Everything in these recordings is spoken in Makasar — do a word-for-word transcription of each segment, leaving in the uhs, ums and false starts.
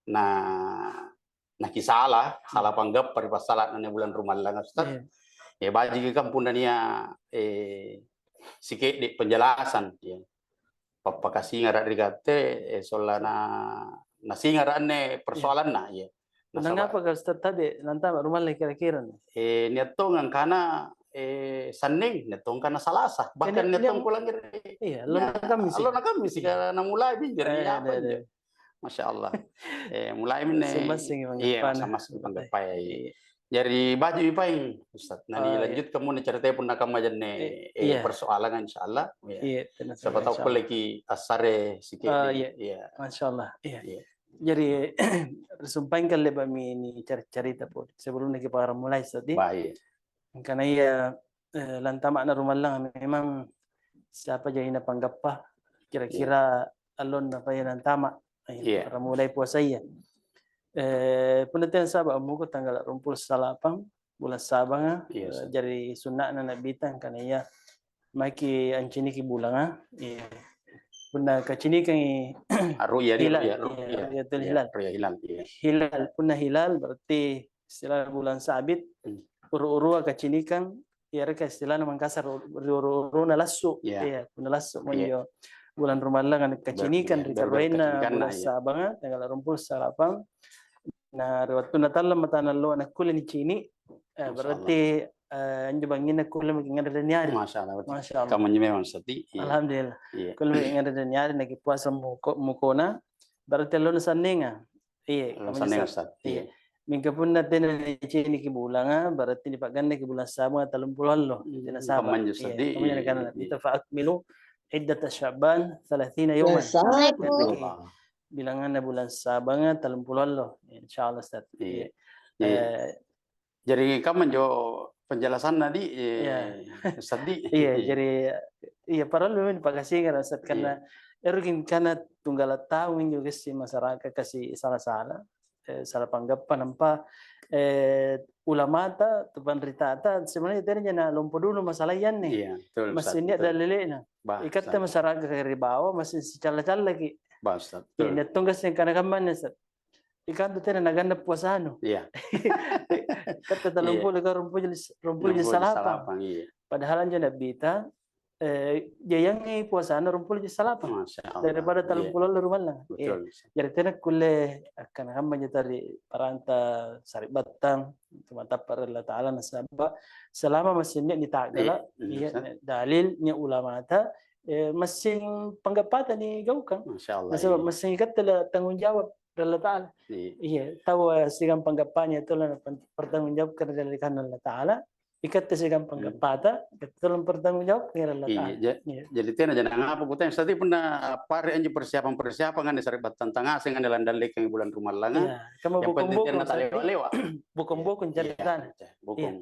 na nakisala, sala panggappa ri passala'na anne bulang rumallanga, Ustaz. Iya. Eh, bajiki kan punna nia', eh, sike'de' penjelasan, ya. Pappakasingara' ri katte, eh, sollanna nasingara' anne persoalanna, ya. Nasaba' Nangapa ka Ustaz tabe' lantama' rumallang kira-kira nih? Eh, nia' tong angkana, eh, Sanneng, nia' tong angkana Salasa, bahkan nia', nia' tong kulangngere'. Iya, allonna Kammisi. Allonna Kammisi, iya, ka namulai mi, jari apa injo? Masya Allah. Eh, mulai minne. Masing-masing, iya, panggappana. Masing-masing panggappaya, iya. Iya. Jari baji'mi paing, Ustaz. Nah, oh, iya, dilanjutkan mo ni ceritaya punna kamma janne, eh, iya, persoalangan, insya Allah. Iya. Iya, tenang saja, insya Allah. Siapa tahu kulleki assare sikit. Oh, iya. Iya. Masya Allah. Iya. Iya. Jari, risumpaeng kan le'ba'mi ni cari-, carita pole. Sebelum naki paramulai, Ustaz, di? Baik. Angkana iya, eh, lantama'na rumallang memang siapa jaina panggappa, kira-kira, iya, allonna paya nantama', eh, iya, paramulai puasaya. Eh, punna tena saba' ammuko tanggala' ruampulo salapang bulang sabanga, iya, eh, Ustaz, jari sunna'na Nabita angkana iya maeki anciniki bulanga, iya. Punna kacinikangi Ar-ru'ya, hilal, ru'ya, iya, ru'ya. Ru'yatul hilal. Iya, ru'ya hilal, iya. Hilal, punna hilal berarti istilah bulang sabit, hmm, uru-urua kacinikang, iareka istilahna Mangkasara ru-, ri uru-uruna lassu. Iya. Iya, punna lassu mo injo bulang rumallangang kacinikang ri karuenna bulang sabanga, tanggala' ruampulo salapang. Na ri wattunna tallang matana alloa nakkulle nicini', eh, berarti, eh, anjo bangnginna kulle maki' nganre danniari. Masya Allah. Masya Allah. Kammanjo memang, Ustaz. Iya. Alhamdulillah. Iya. Kulle maki' nganre danniari, nakipuasa muko-, mukona, berarti allona sannenga. Iya, kammanjo, Ustaz. Iya. Mingka punna tena niciniki bulanga, berarti nipa'ganneki bulang sabanga tallumpulo allo. Hmm, tena saba'. Kammanjo, Ustaz. Iya, kammanjo nakana Nabi, "Fa akmilu iddata Sya'ban tsalatsina yauman." Bilanganna bulang sabanga tallumpulo allo. Insya Allah, Ustaz. Iya. Iya. Eh, jari kammanjo penjelasanna, di, eh, Ustaz, di. Iya, jari, iya, parallu memang dipakasingara', Ustaz, karena eroki kana tunggala' taung injo gassing masyarakat kasi sala-sala, eh, sala panggappa, nampa, eh, ulamata, tu panritata sebenarnya tena nalompo dulu masalahna anne. Iya, betul, Ustaz, massing nia' dalle'na. Ikatte masyarakat ri bawah massing sicalla-callaki. Iya, nia' tong gassing kana kammanne, Ustaz. Ikantu tena naganna puasanu. Iya. Katte tallumpulo, ikau ruampulo ji, ruampulo ji salapang. Iya. Padahal anjo Nabbita, eh, jayangi puasana ruampulo ji salapang. Masya Allah. Daripada tallumpulo allo rumallang. Iya. Betul. Jari tena kulle akkana kamma anjo tari paranta sari'battang, matappa' ri Allata'ala, nasaba' selama massing nia' nita'gala', iya, nia' dalil, nia' ulamata, eh, massing panggappata nigaukang. Masya Allah. Nasaba' massing ikatte la tanggung jawab ri Allata'ala. Iya. Iya, taua siagang panggappanya tolong pertanggungjawabkan ri dallekanna Allata'ala. Ikatte siagang panggappata, ikatte tolong pertanggungjawabkan ri Allata'ala. Iya, ja-, jadi tena janang apa kutanya, Ustaz, punna pare anjo persiapan-persiapan anne sari'battang tangaseng anne landallekang bulang rumallanga. Iya, kamma bokong-bokong, Ustaz, talewa-lewa. Bokong-bokong caritana. Iya, bokong.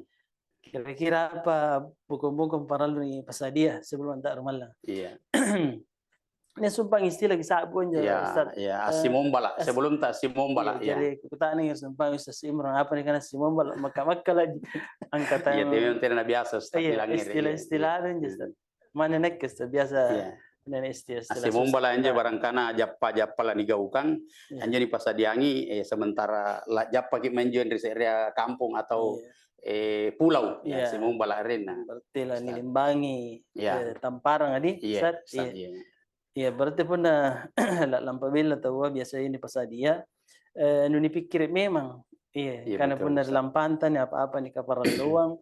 Kira-kira apa bokong-bokong parallu nipassadia sebelum anta' rumallang? Iya. Nia' sumpang istilah kisa'bu injo, Ustaz. Iya, iya, assimombala'. Sebelum ta' assimombala', iya. Jari kukuta'nang sumpang Ustaz Imron, apa nikana assimombala'? Makka-makka lagi angkatang. Iya, tapi memang tena biasa, Ustaz, iya, bilang ere, istilah-istilah injo, Ustaz. Mane nakke, Ustaz, biasa nene istilah-istilah assimombala' injo, barangkana jappa-jappa lanigaukang, anjo nipassadiangi, eh, sementara la'jappaki' manjo ri se'rea kampong atau, eh, pulau, ya, assimombala' arenna. Berarti lanilimbangi, eh, tamparang, adi, Ustaz? Iya. Iya, berarti punna la'lampa bella taua biasaya nipassadia, eh, nunipikkiri' memang. Iya, karena punna ri lampanta ni apa-apa nikaparalluang,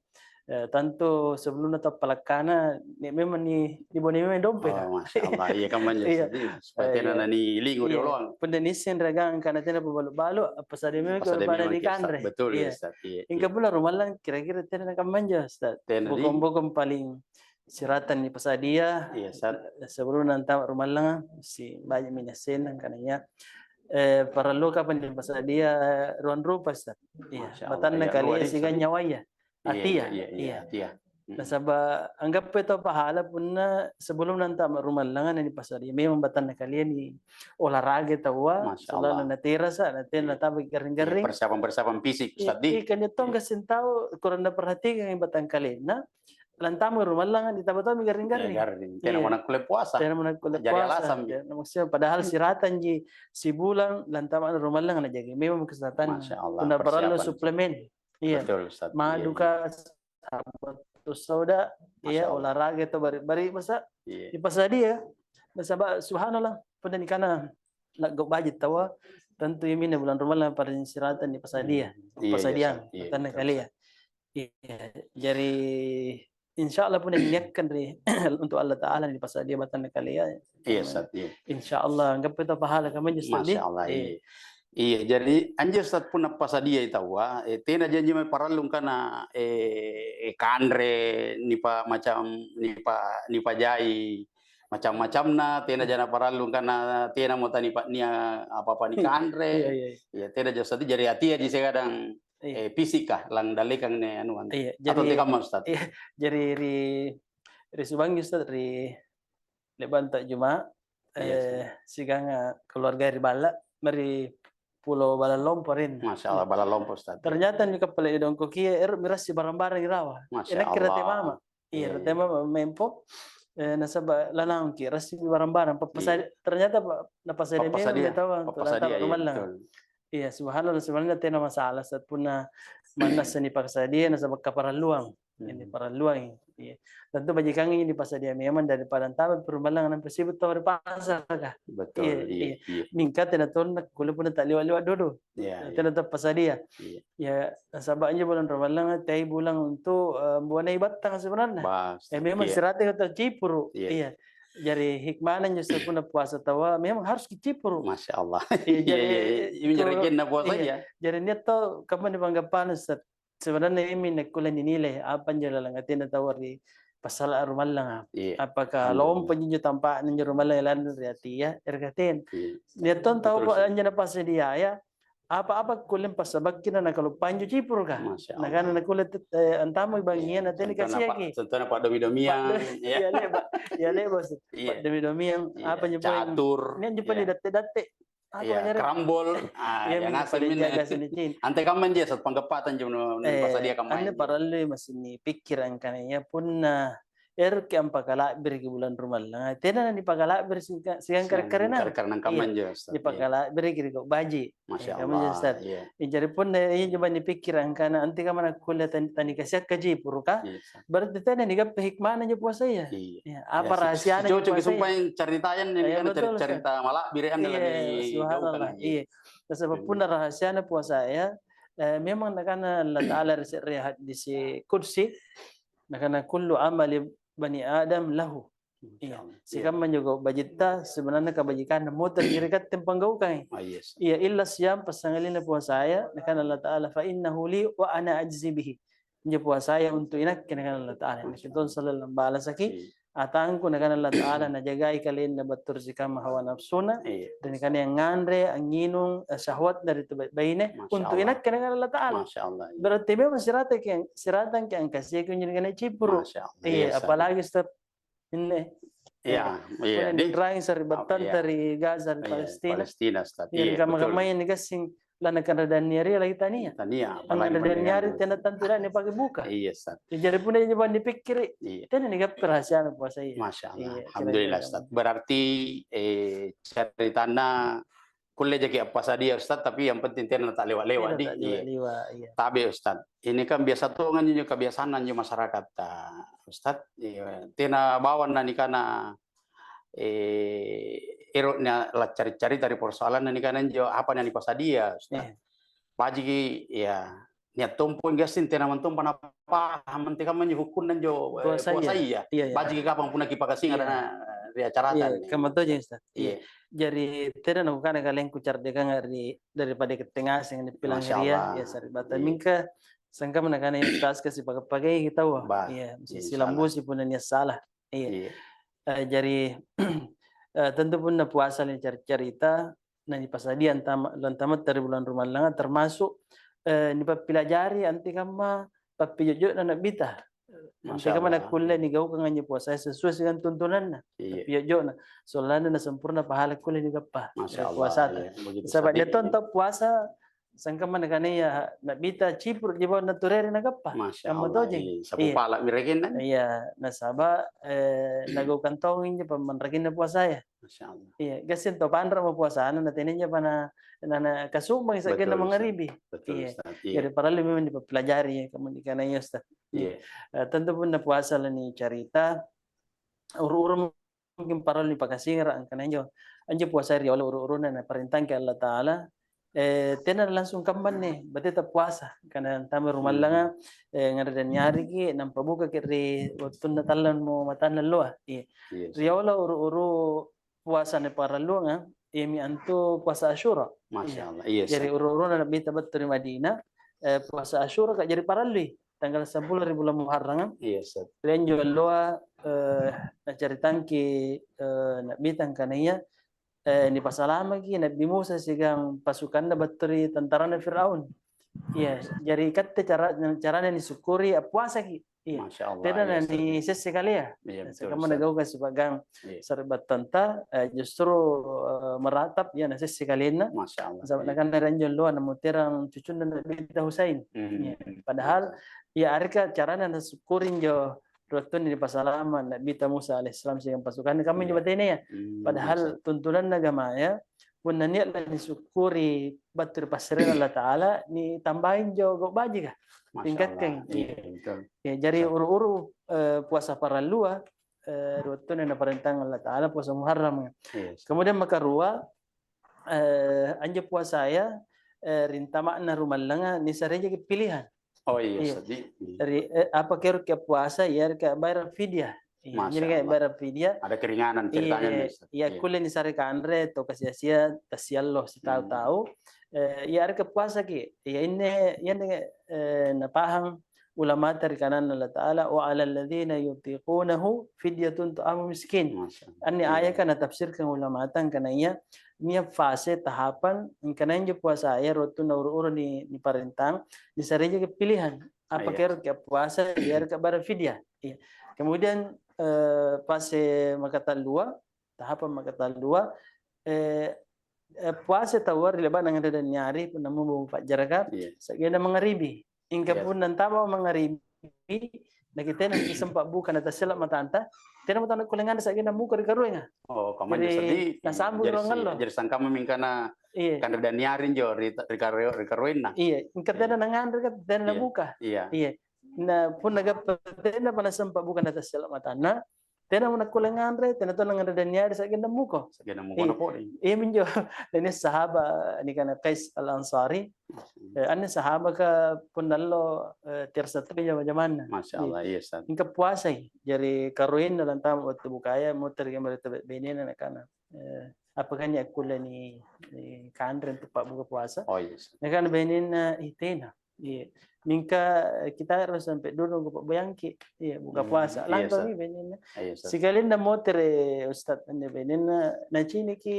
eh, tantu sebelumna tappalakkana, ni-, memang ni-, nibone memang dompeta. Oh, Masya Allah, iya, kammanjo, Ustaz, iya. Supaya tena nanilingu rioloang. Punna niisseng ragang angkana tena pabalu-balu, appassadia memang pada nikanre. Betul, iya, Ustaz, iya. Mingka punna rumallang kira-kira tena nakammanjo, Ustaz. Tena, di. Bokong-bokong paling siratang nipassadia, iya, sebelum nantama' rumallanga, si bajimi niassenna angkanaya, eh, parallu kapang nipassadia ruang rupa, Ustaz. Iya, batanna kalia siagang nyawaya. Atia. Iya, iya, iya, atia. Nasaba' anggappai tau pahala punna sebelum nantama' rumallanga nanipassadia memang batanna kalia ni olahraga taua, sollanna naterasa', natena natabaki' garring-garring. Persiapan-persiapan fisik, Ustaz, di. Iya, kan tong gassing tau kurang naperhatikangi batang kalenna. lantama rumallanga, ditaba tommi garring-garring. Iya, garring. Tena Iya. Manakkulle puasa. Tena manakkulle Jadi puasa. Alasan. Tena maksudnya, padahal siratanji sibulang lantama rumallanga, najaga memang kesehatanna. Masya Allah, Punna parallu persiapan. Suplemen. Iya. Betul, Ustaz. Iya, Maduka, iya. Sabattu sauda, Masya iya, Allah. Olahraga itu bari-bari masa Iya. Dipasadia. Nasaba, subhanallah, punna nikana la'gau baji taua, tentu iaminne bulang rumallang pada sirata nipasadia. Hmm. Iya, iya, Ustaz. Iya, betul, Ustaz. Iya. Jari, insya Allah punna niakkang ri, untuk Allah Ta'ala nipasadia batanna kalia. Iya, Ustaz, iya. Insya Allah, anggappa itu pahala kamma injo, Ustaz, di? Masya Allah, iya. Iya, jadi anjo, Ustaz, punna pasadiai taua, eh, tena janji mae parallu angkana, eh, eh, kanre, nipa-, macam, nipa-, nipajai macam-macamna, tena jana parallu angkana tenamo tanipa-, nia apa-apa nikanre. Iya, iya, iya. Iya, tena jasa tu jari atia ji segadang, Iya. eh, fisik kah, lang dalekang ne anuan. Iya, Atau jari, tekamma, Ustaz? Iya, jari ri, ri subangi, Ustaz, ri le'banta Juma, Iya, eh, Ustaz. Siagang keluarga ri Balla, mari Pulo Balla Lompo rin. Masya Allah, Balla Lompo, Ustaz. Ternyata ni kappala' dongkokia, ero' mirassi barang-barang irawa. Masya Enak kira Allah. Mama. Iya, Iya, iya. Tema mempo, eh, nasaba lanaungki, rassi barang-barang, pappasadi-, Iya. Ternyata pa-, napasadia memang Pappasadia. Dia tahu untuk Pappasadia, lantara iya, rumah lang. Betul. Iya, subhanallah, sebenarnya tena masalah, saat punna manna seni paksadia, nasaba kaparalluang. Ini Hmm. paralluang, iya. Tentu bajikangi ini pasadia memang daripada antama perumalang nampa sibuk tau ri pasar, kah? Betul, Iya, iya, iya. iya. Mingka tena tonna kulle punna tak liwa-liwa dodo. Iya, Tena iya. tappasadia. Iya. Ya, nasaba injo bulang Ramalang, teai bulang untuk, eh, buanai battang sebenarnya. Bas, Ya, memang iya. sirate kata cipuru. Iya. Iya. Jari hikmahna injo sapunna puasa taua memang harus kicipuru. Masya Allah. Iya, Iya, jari iya, iya. Ini jari ko-, genna puasa, iya. iya. Jari nia' tau kamma ni panggappana, Ustaz. Sebenarnya ini nakkulle ninilai apa injo lalang atinna taua ri passala' rumallanga. Iya. Apakah Alhamdulillah. lompo injo tampa'na injo rumallanga lalang ri atia, ri atin? Iya. Nia' tong tau Betul, Ustaz. anjo napasadiaya, apa-apa kulle passabakki na nakaluppai injo cipuruka. Masya Allah. Nakana nakulle te-, eh, antamui bangia Iya. na tena Contohna pa-, kasiaki. contohna pa'domi-domiang, Pa'do-, ya. iya, le'ba'. Iya, le'ba', Ustaz. Iya. Pa'domi-domiang, Iya, apa injo pole? catur, Nia' injo pole iya. datte-datte. Apa Iya, ajarang? karambol. Ah, Iya, yang minjo asal paling minne. jaga sini, Cin. Ante kamma injo, Ustaz, panggappata injo nu-, nu Eh, pasadia kamma anne injo. parallui masi nipikkiri angkana iya punna eroki ampakala'biriki bulang rumallanga, tena nanipakala'biri sika-, siagang Siagang kare-karenang. kare-karenang kamma Iya, injo, Ustaz. Iya. nipakala'biriki ri gau' baji'. Masya Eh, kamma injo, Allah, Ustaz. iya. Eh, jari punna iya coba nipikkiri angkana, ante kamma nakkulle tan-, tanikasiakka cipuruka, Iya, Ustaz. berarti tena nigappa hikmahna injo puasaya. Iya. Iya, apa Iya, si-, rahasiana injo sicocoki puasaya? sumpaeng caritayang nih, Iya, kan betul, cer-, Ustaz. cerita mala'biri anne Iya, lagi subhanallah. gaukang, iya. Iya. Nasaba Hmm. punna rahasiana puasaya, eh, memang nakana Allah Ta'ala ri se're hadisi qudsi, nakana, "Kullu amali bani Adam lahu." Masya Iya. Allah. Iya. Sikamma injo gau' bajitta sebenarnya kabajikanna motoki ri katte panggaukangi. Ah, yes. Iya, illa siyam, passangalinna puasaya, nakana Allah Ta'ala, "Fa innahu li wa ana ajzi bihi." Injo puasaya untuk inakke, nakana Allah Ta'ala. Masya Nakke tong Allah. sallallahu balasaki Iya. atangku, nakana Allah Ta'ala, najagai kalenna battu ri sikamma hawa nafsuna, Iya. dan nakana yang nganre, anginung, eh, syahwatna ri tu bai-, baine, Masya untuk Allah. inakke, nakana Allah Ta'ala. Masya Allah, iya. Berarti memang sirataki, siratangki angkasiaki unjo nakana cipuru. Masya Allah. Iya, Iya, Ustaz. apalagi setiap Inne. Iya, Eh, iya. pole Di-, niraing sari'battanta iya. ri Gaza, ri Iya, Palestina. Palestina, Ustaz. Iya, Iya, betul. kamma-kammaya nigassing lalang kanre danniaria lagi tania. Tania, apalagi Kanre danniaria anu. tena tantu la nipake buka. Iya, Ustaz. Ya, jari punna injo nipikkiri, Iya. tena nigappa rahasiana puasaya. Masya Allah. Iya, Alhamdulillah, kira-kira Ustaz. gitu. Berarti, eh, caritanna kulle jaki appasadia, Ustaz, tapi yang penting tena tak lewat-lewat, Tena di. tak Iya. lewat-lewat, iya. Tabe, Ustaz. Ini kan biasa tongan injo kebiasaan anjo masyarakat, ah, Ustaz. Iya. Tena bawang na nikana, eh, ero' na laccari-carita ri persoalanna nikana injo apa na nipasadia, Ustaz. Iya. Bajiki, ya, nia' tompo gassing tena mantompa napahang antekamma injo hukunna injo, eh, Puasaya. puasaya. Iya, iya. Bajiki kapang punna kipakasinga Iya. na, eh, ri acarata Iya, ni. kamma tojeng, Ustaz. Iya. Iya. Jari tena nakukana kalengku cardekanga ri daripada kitte ngaseng Masya nipilangngeria, Allah. ya, sari'battang. Iya. Mingka sangkamma nakana Ustaz kasi pake-pakei taua. Ba, Iya, mesti insya Allah. silambusi punna nia' sala. Iya. Iya. Eh, jari, eh, tentu punna puasa ni cari-carita, na nipasadia antama-, lantamatta ri bulang rumallanga, termasuk, eh, nipappilajari antekamma pappijo'jo'na Nabbita. Masya Antekamma Allah. nakkulle nigaukang anjo puasaya sesuai siagang tuntunanna. Iya. Pappijo'jo'na. Sollanna nasempurna pahala kulle nigappa Masya ri Allah, puasata. iya, begitu Saba' sedih. nia' tong tau puasa, sangkamma nakanaya Na'bita cipuru' ji bawang natureri nagappa. Masya Kamma Allah, tojeng. Iya, sapu Iya. pala'mi rekenna. Iya, nasaba', eh, nagaukang tongi injo pammanrakinna puasaya. Masya Allah. Iya, gassing tau panra'mo puasana, na tena injo pa na, na, na kasumbangi sa'genna Betul, Ustaz. mangaribi. Betul, Iya. Ustaz. Iya. Jadi parallu memang dipapilajari, kamma nikanaya, Ustaz. Iya. Iya. Eh, tentu punna puasa lanicarita, uru-uru mungkin parallu nipakasingara' angkana injo, anjo puasaya ri riolo uru-uruna naparentangki Allah Ta'ala, eh, tena langsung kammanne, bateta puasa, karena antama rumallanga, Hmm. eh, nganre danniariki, nampa bukaki ri wattunna tallammo matanna alloa. Iya. Iya, sih. Riolo uru-uru puasa niparalluanga, iami antu puasa Asyura. Masya Iya. Allah. Iya, Jari sih. uru-uruna Na'bita battu ri Madinah, eh, puasa Asyura ka jari parallui, tanggal sampulo ri bulang Muharranga. Iya, Ustaz. Ri anjo alloa, eh, nacaritangki, eh, Na'bita angkanaya, eh, nipasalamaki Na'bi Musa siagang pasukanna battu ri tantarana Firaun. Iya, jari katte cara-, carana nisyukuri appuasaki. Iya. Masya Allah, Tena iya, Ustaz. nanisesse kalea. Iya, betul, Sikamma Ustaz. nagaukang sipagang Iya. sari'battanta, eh, justru, eh, meratap, iya, nasesse kalenna. Masya Allah, Saba' iya. nakanna ri anjo alloa namuterang cucunna Na'bita Husain. Mhm. Iya. Padahal, iya, areka carana nasyukuri injo ri wattunna nipasalama' Na'bita Musa alaihissalam siagang pasukanna, kamma injo Iya. batenaya. Hmm, Padahal iya, Ustaz. tuntunanna agamaya, punna nia' lanisyukuri battu ri passareanna Allata'ala, nitambai injo gau' bajika. Masya Allah. Tingkatkangi. Iya, betul. Ya, jari Sa- uru-uru, eh, puasa parallua, eh, ri wattunna naparentang Allata'ala puasa Muharram. Iya, Ustaz. Kemudian makarua, eh, anjo puasaya, eh, ri antama'na rumallanga nisarejaki pilihan. Oh, iya, Iya. Ustaz. Iya. Ri, eh, apa keroki appuasa, iya, ri ka bayar fidyah. Iya, Masya jadi kayak Allah. bayar fidyah. Ada keringanan ceritanya Iya, nih, Ustaz. iya, Iya. kulle nisare kanre atau kasi-asia tassiallo sitau-tau. Hmm. Eh, iya, areka puasaki. Iya, inne, iya, inne, eh, napahang ulamata ri kananna Allah Ta'ala, "Wa 'alal ladzina yutiqunahu fidyatun ta'amu miskin." Masya Allah. Anne Iya. ayaka natafsirkan ulamata angkanaya nia' fase tahapan angkanaya injo puasaya ri wattunna uru-uru ni, niparentang, nisarejaki pilihan. Apa Iya. keroki appuasa, iya, areka bayar fidyah. Iya. Kemudian, eh, fase makatallua, tahapan makatallua, eh, eh, puasa taua ri le'ba'na nganre danniari, punna mumba pa'jaraka, Iya. sa'genna mangaribi. Mingka Iya. punna antama mangaribi, nakitte tena kisempa buka na tassela' matanta, tenamo tau nakkulle nganre sa'genna muko ri karuenga. Oh, kamma Jadi, sedih. nasambung Jadi rong si-, allo. jadi sangkamma mingkana Iya. kanre danniari injo ri, ri karue-, ri karuenna. Iya, mingka tena Iya. nanganre kan, tena Iya. nabuka. Iya. Iya. Na punna gappa tenapa nasempa buka na tassela' matanna, tenamo nakkulle nganre, tena tona nganre danniari sa'genna muko. Sa'genna muko Iya. na pole. Iya minjo, lainnya sahaba' nikana Qais Al-Ansari. Hmm. Eh, anne sahabaka punna allo, eh, tirsa to jama-jamanna. Masya Iya. Allah, iya, Ustaz. Mingka puasai. Jari karuenna lantama wattu bukaya, mutereki mae ri benena nakana, eh, "Apakah inne akkulle ni, ni kanre untuk pa'buka puasa?" Oh, iya, Ustaz. Nakana benena, "Ih, tena." Iya. Mingka, eh, kita harus sampai dulu nunggu pa'boyangki. Iya, buka Hmm, puasa. iya, Lantami Ustaz. benena. Iya, Ustaz. Sikalenna motere, Ustaz, anne benena, naciniki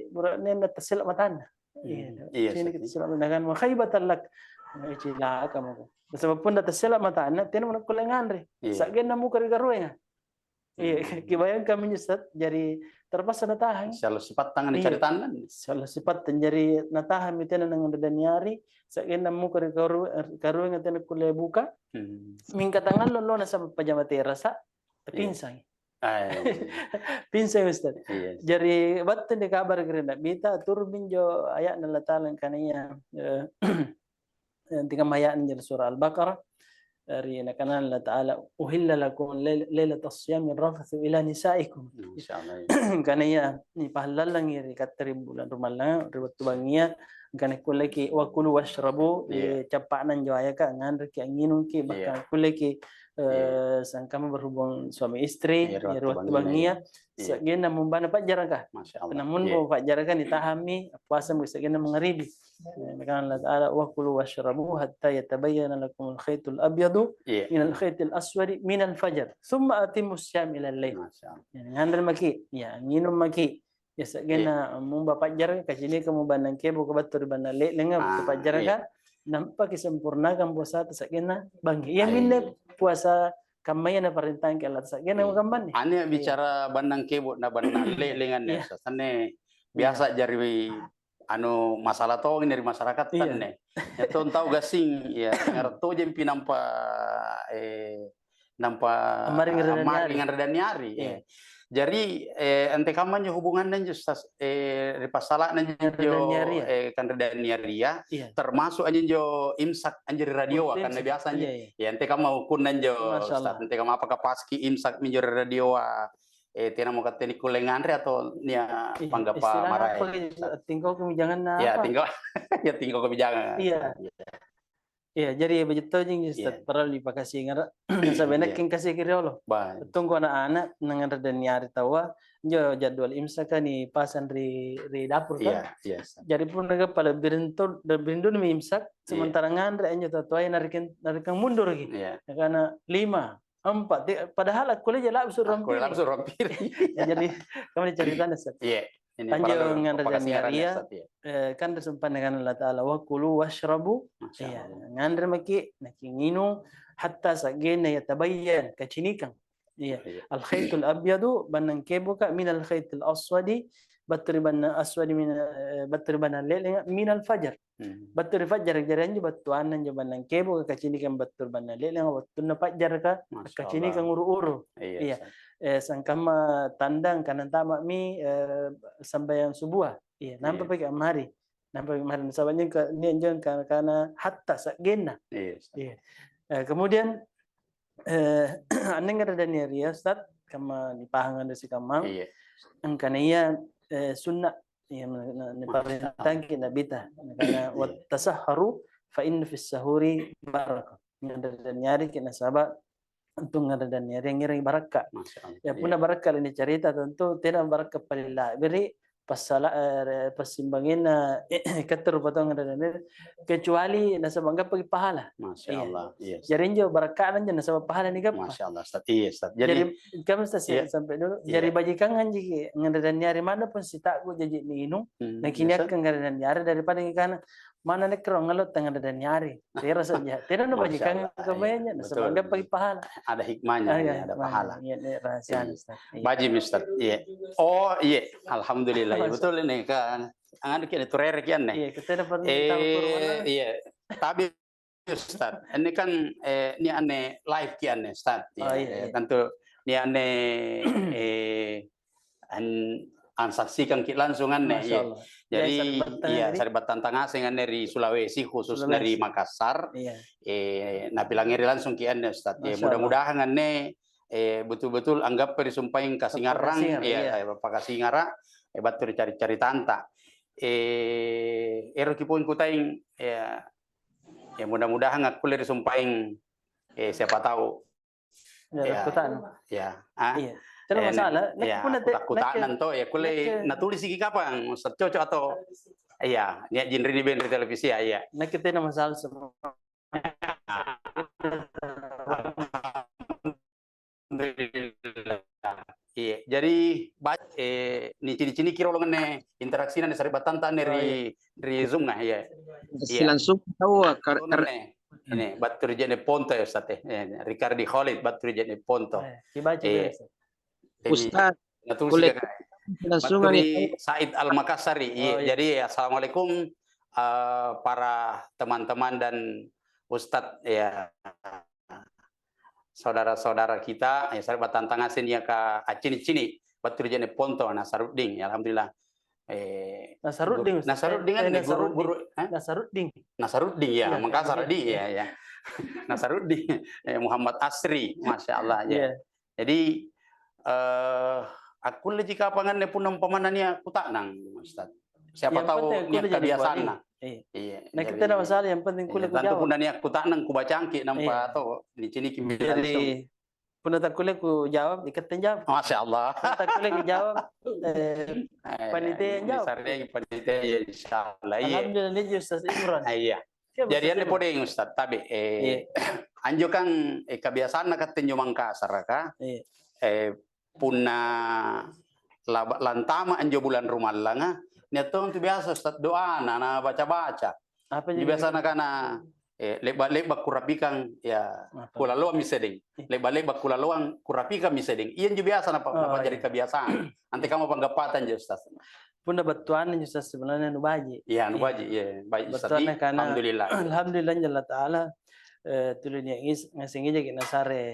bura'nenna tassela' matanna. Iya, Hmm, iya, ciniki Ustaz. tassela' matanna, "Wa khaibatan lak." Eh, cilaka mako. Nasaba' punna tassela' matanna, tenamo nakkulle nganre. Iya. Sa'genna muko ri karuenga. Iya, Hmm. kibayangkan minjo, Ustaz, jari terpaksa natahang. Siallo sipattang Iya. nicaritanna. Siallo sipattang, jari natahang mi tena nanganre danniari, sa'genna muko ri karu-, karuenga tena kulle buka. Hmm. Mingka tangallo-allo nasaba' pajama terasa, Iya. pinsang. Ah, iya. Pinsang, Ustaz. Iya, Ustaz. Jari battu ni kabara' ri Na'bita, turun minjo aya'na Allah Ta'ala angkanaya, eh, eh, tingkamma aya'na ri surah Al-Baqarah, eh, ri nakanana Allah Ta'ala, "Uhilla lakum lail-, lailatas siyami rafathu ila nisaikum." Masya Allah, iya. Angkanaya nipahallallangi ri katte ri bulang rumallanga, ri wattu bangngia, angkana kulleki wa kulu wasyrabu, Iya. eh, cappa'na anjo ayaka, nganreki, angnginungki, Iya. bahkan kulleki, eh, Iya. sangkamma berhubung suami istri, Iya, ri ya, ri wattu wattu bangngia, bangngia. Iya. sa'genna mumbana pa'jaraka. Masya Allah. Namun Iya. mau pa'jaraka nitahammi, puasami sa'genna mangaribi. Eh, nakana Allah Ta'ala, "Wa kulu wasyrabu hatta yatabayyana lakumul khaitul abyadu Iya. minal khaitil aswadi minal fajar. Tsumma atimmus siyam ilal lail." Masya Allah. Ya, nganre maki, ya, nginung maki. Ya, sa'genna Iya. mumba pa'jaraka, kacinikamo bannang keboka battu ri bannang le'lenga, battu Ah, pa'jaraka, iya. nampaki sempurnakang puasata sa'genna bangngi. Iya Ah, minne iya. puasa kammaya naparentangki Allah, sa'genna Iya. mo kammanne. Ane Iya. bicara bannang kebo na bannang le'leng anne, Iya. Ustaz. Anne Iya. biasa jari anu, masalah tongi ri masyarakat. Iya. Tanne. Ya tong tau gassing, ya, ngarap tojempi nampa, eh, nampa Ammaring nganre danniari. Ammaring nganre danniari, Iya. eh. Jari, eh, antekamma anjo hubunganna anjo stas-, eh, ri passala'na anjo, Nganre danniaria. eh, kanre danniaria, Iya. termasuk anjo, anjo imsak anjo ri radioa, Wah, karena imsak. biasa anjo, Iya, iya. ya antekamma hukunna anjo, Masya Allah. Ustaz, antekamma apakah paski imsak minjo ri radioa, eh, tenamo katte nikkulle nganre atau nia Iya, panggappa istilah maraeng, apa gitu? Ustaz? Tingkau kebijanganna Ya, apa? tingkau, ya tingkau kebijangan. Iya. Iya. Iya, jari beji tojeng, Ustaz, Iya. parallu dipakasingara'. Nasaba Iya. nakke engkasiki riolo. Baik. Tongko ana'-ana' nanganre danniari taua, injo jadwal imsaka nipasang ri, ri dapur, kan? Iya, iya, Ustaz. Jari punna gappa lebbireng to-, lebbireng dudumi imsak, Iya. sementara nganre anjo tau-toaya narekeng, narekeng munduruki. Iya. Nakana, "Lima, empat," te-, padahal akkullea labsu ruang Akkullea piring. labsu ruang piring. Ya, jadi, kami ceritana, Ustaz. Iya. Ini Anjo parallu nganre papakasingara' danniaria, Ustaz, iya. eh, kan ri sumpae Nakana Allata'ala, "Wa kulu wasyrabu." Masya Iya, Allah. nganre maki', nakinginung, "hatta sa'genna yatabayyan," kacinikang. Iya. Iya. "Al-khaitul abyadu," bannang keboka, "minal khaitil aswadi," battu ri bannang aswadi, mina-, eh, battu ri bannang le'lenga, "minal fajar." Hmm. Battu ri fajar, jari anjo battuanna anjo bannang keboka, kacinikang battu ri bannang le'lenga, wattunna fajaraka, Masya kacinikang Allah. uru-uru. Iya, Iya. Ustaz. Eh, sangkamma tandang kana antama'mi, eh, sambayang subua. Iya, nampa Iya. paki ammari. Nampa paki ammari. Nasaba' injo ka-, nia' injo kana-kana hatta sa'genna. Iya, Ustaz. Iya. Eh, kemudian, eh, anne nganre danniaria, Ustaz, kamma nipahang anne sikammang. Iya. Angkanaya, eh, sunna', iya, na-, na-, niparentangki Nabita. Nakana, Iya. "Wattasahharu fa inna fis sahuri barakah." Nganre danniariki nasaba' untu' nganre danniaria ngerangi barakka'. Masya Allah. Ya, punna Iya. barakka' lanicarita, tentu tena barakka' paling la'biri', passala-, eh, passimbangenna katte rupataua nganre danniaria, kecuali nasaba' gappaki pahala. Masya Iya. Allah. Iya, Ustaz. Jari injo barakka'na injo nasaba' pahala nigappa. Masya Allah, Ustaz. Iya, Ustaz. Jadi Jadi, kami Ustaz, Iya. sampai dulu. Iya. Jari bajikang anjiki nganre danniari manna pun sita'bu jaji niinung, Hmm, biasa. nakiniakkang nganre danniari daripada ngikana, "Manna nakke rong allo tangnga danniari, tera saja." Tena Masya nubajikang Allah, iya, kamayanya, betul. nasaba' gappaki pahala. Ada hikmahnya, Ah, iya, ada hikmahnya. pahala. Iya, iya, rahasianya, Iya. Ustaz. Iya. Baji, Ustaz. Iya. Oh, iya. Alhamdulillah. Iya, Masya betul ini kan. Anu ki, turere ki anne. Iya, kita dapat Eh, tahu turun mana. iya. Tapi, Ustaz, ini kan, eh, ini anne live ki anne, Ustaz. Oh, Iya, iya, iya, iya. tentu ini anne, eh, an-, ansaksikangki langsung anne, Masya iya. Allah. Jadi, Iya, sari'battang iya, ini. sari'battang tangngaseng anne ri Sulawesi, khususnya ri Sulawesi. Makassar. Iya. Eh, napilangngeri langsungki anne, Ustaz. Ya, Masya Allah. mudah-mudahan anne, eh, betul-betul anggappa ri sumpaeng kasingarrang, Pakasingara', iya, iya. eh, pakasingara', eh, battu ri cari-caritanta. Eh, eroki pong kutaeng, ya, ya, mudah-mudahan akkulle ri sumpaeng, eh, siapa tahu Ya, ya, kuta'nang. ya, ah, Iya. Tena eh, masalah. Nakke ya, punna te-, kuta-, kuta'nang nakke, to, ya, kulle nakke natulisiki kapang, Ustaz, cocok atau, iya, nia' jinri nibenri televisi, ya, iya. Nakke tena masalah semua. Alhamdulillah. Iya, jadi ba-, eh, nicini-ciniki rolong anne interaksina anne sari'battanta anne Oh, ri, iya. ri Zoom-na, iya. Iya. Silangsung taua, kar-, Betul kar- anne. Ini, battu ri Je'ne' Ponto ya, Ustaz, eh. Eh, Ricardi Khalid, battu ri Je'ne' Ponto. Eh, kibaca Iya. biasa. Ini, Ustaz, natulisi kulle-, ka-, langsung battu ri anne. Said Al-Makassari. Iya, Oh, iya. jadi, assalamualaikum, eh, para teman-teman dan Ustaz, ya. Saudara-saudara kita, ya, sari'battang tangngaseng niaka accini'-cini', battu ri Je'ne' Ponto, Nasaruddin, ya, alhamdulillah. Eh, Nasaruddin, guru-, Ustaz. Nasaruddin Eh, kan, eh, guru, Nasaruddin. guru, eh? Nasaruddin. Nasaruddin, ya, Iya, Makassar, Nasaruddin. iya, ya. Nasaruddin, eh, Muhammad Asri, Masya Allah, ya. Iya. Jadi, eh, akkulleji kapang anne punna umpamana nia' kuta'nang, Ustaz. Siapa Yang tahu penting nia' akkulle jadi kebiasaanna. kuali. Iya. Iya, Nah, jadi, kita ada masalah, yang penting iya, kulle tentu kujawab. punna nia' kuta'nang, kubacangki, nampa Iya. to, niciniki Jadi, langsung. punna takkulle kujawab, ikatte jawab. Masya Allah. Punna takkulle kujawab, eh, Eh, panitia yang jawab. disarei panitia, ya, insya Allah. Iya. Alhamdulillah, nia' Ustaz Imron. Ah, iya. Siapa Jadi, Ustaz anne Imron? podeng, Ustaz, tabe', eh, Iya. anjo kan, eh, kebiasaanna katte anjo Mangkasaraka, Iya. eh, punna laba-, lantama anjo bulan rumallanga, nia' tong tu biasa, Ustaz, doana, na baca-baca. Apa Injo jadi biasa doa? nakana, eh, "Le'ba'-le'ba' kurapikang, ya, Apa? kulaloammi sedeng. Eh. Le'ba'-le'ba' kulaloang, kurapikammi sedeng." Iyanjo biasa napa-, Oh, napajari iya. kebiasaan. Antekamma panggappata anjo, Ustaz. Punna battuanna injo, Ustaz, sebenarnya nu baji'. Iya, nu baji', iya, baji', Ustaz. Battuanna kana, alhamdulillah. Alhamdulillah, injo Allah Ta'ala, eh, tuli nia' ngis-, ngaseng ijaki nasare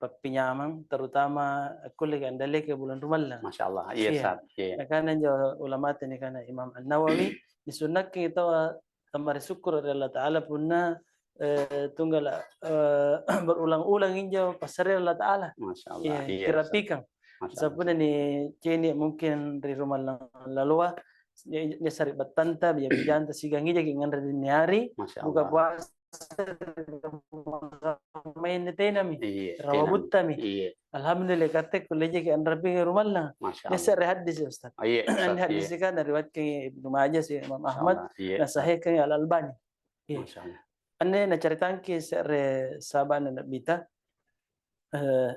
pappinyamang, terutama akkulleki andalleki bulang rumallang. Masya Allah, iya, Ustaz, iya. Nakana injo ulamata nikana Imam An-Nawawi, disunnakki taua tambari sukkuru' ri Allah Ta'ala punna, eh, tunggala, eh, berulang-ulang injo passare ri Allah Ta'ala. Masya Allah, iya, Ustaz. Iya, kirapikan. Masya Allah. Sampuna nicini' mungkin ri rumallang laloa, ni-, ni sari'battanta, bija-bijanta, siagang ijaki nganre dinniari, Masya Allah, buka puasa, maeng tenami, iya, rawa tenami, buttami. Iya. Alhamdulillah, katte kullejaki anrapiang rumallang. Masya Allah. Ni se're haddisi', Ustaz. Oh, iya, Ustaz, iya. Anne haddisika nariwayatkangi Ibnu Majah siagang Imam Ahmad, Masya Allah, iya, Ustaz, nasahihkangi Al-Albani. Iya. Masya Allah. Anne nacaritangki se're sahaba'na Nabita, eh,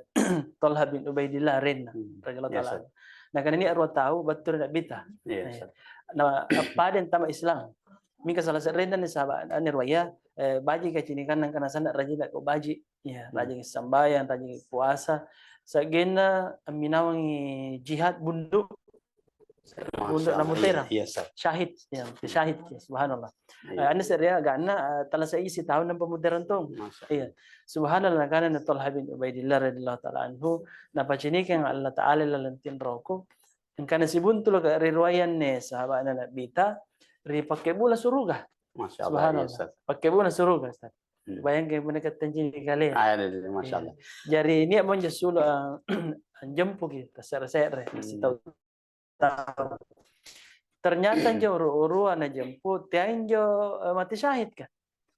Thalha bin Ubaidillah arenna, hmm, radhiyallahu ta'ala anhu. Nakana nia' rua tau battu ri Nabita. Iya, Ustaz. Na, appada antama' Islam. Mingka sala se'renna anne sahaba', anne ruaya, eh, baji'ka cinikanna angkana sanna' rajinna gau' baji'. Iya, hmm, rajingi sambayang, rajingi puasa. Sa'genna amminawangi jihad bundu'. Bundu' Namuterang. Masya Allah. Iya, Ustaz. Syahid, ya, syahid, ya, subhanallah. Iya. Eh, anne se'rea ganna, eh, tala saiji sitaung nampa muterang tong. Masya Allah. Iya. Subhanallah, nakana na Thalha bin Ubaidillah radhiyallahu ta'ala anhu, napacinikang Allah Ta'ala lalang tinroku, angkana sibuntuloka ri ruayanne sahaba'na Nabita ri pakkebbu'na suruga. Masya Allah, iya, Ustaz. Subhanallah. Pakkebbu'na suruga, Ustaz. Hmm. Bayangkan punna katte ncini' kalea. Ah, iya, iya, Masya Allah. Iya. Jari nia'mo anjo assulu', eh, anjempuki, tasse're-se're, hmm, sitau tau. Ternyata injo uru-urua najempu, teai injo, eh, mati syahidka.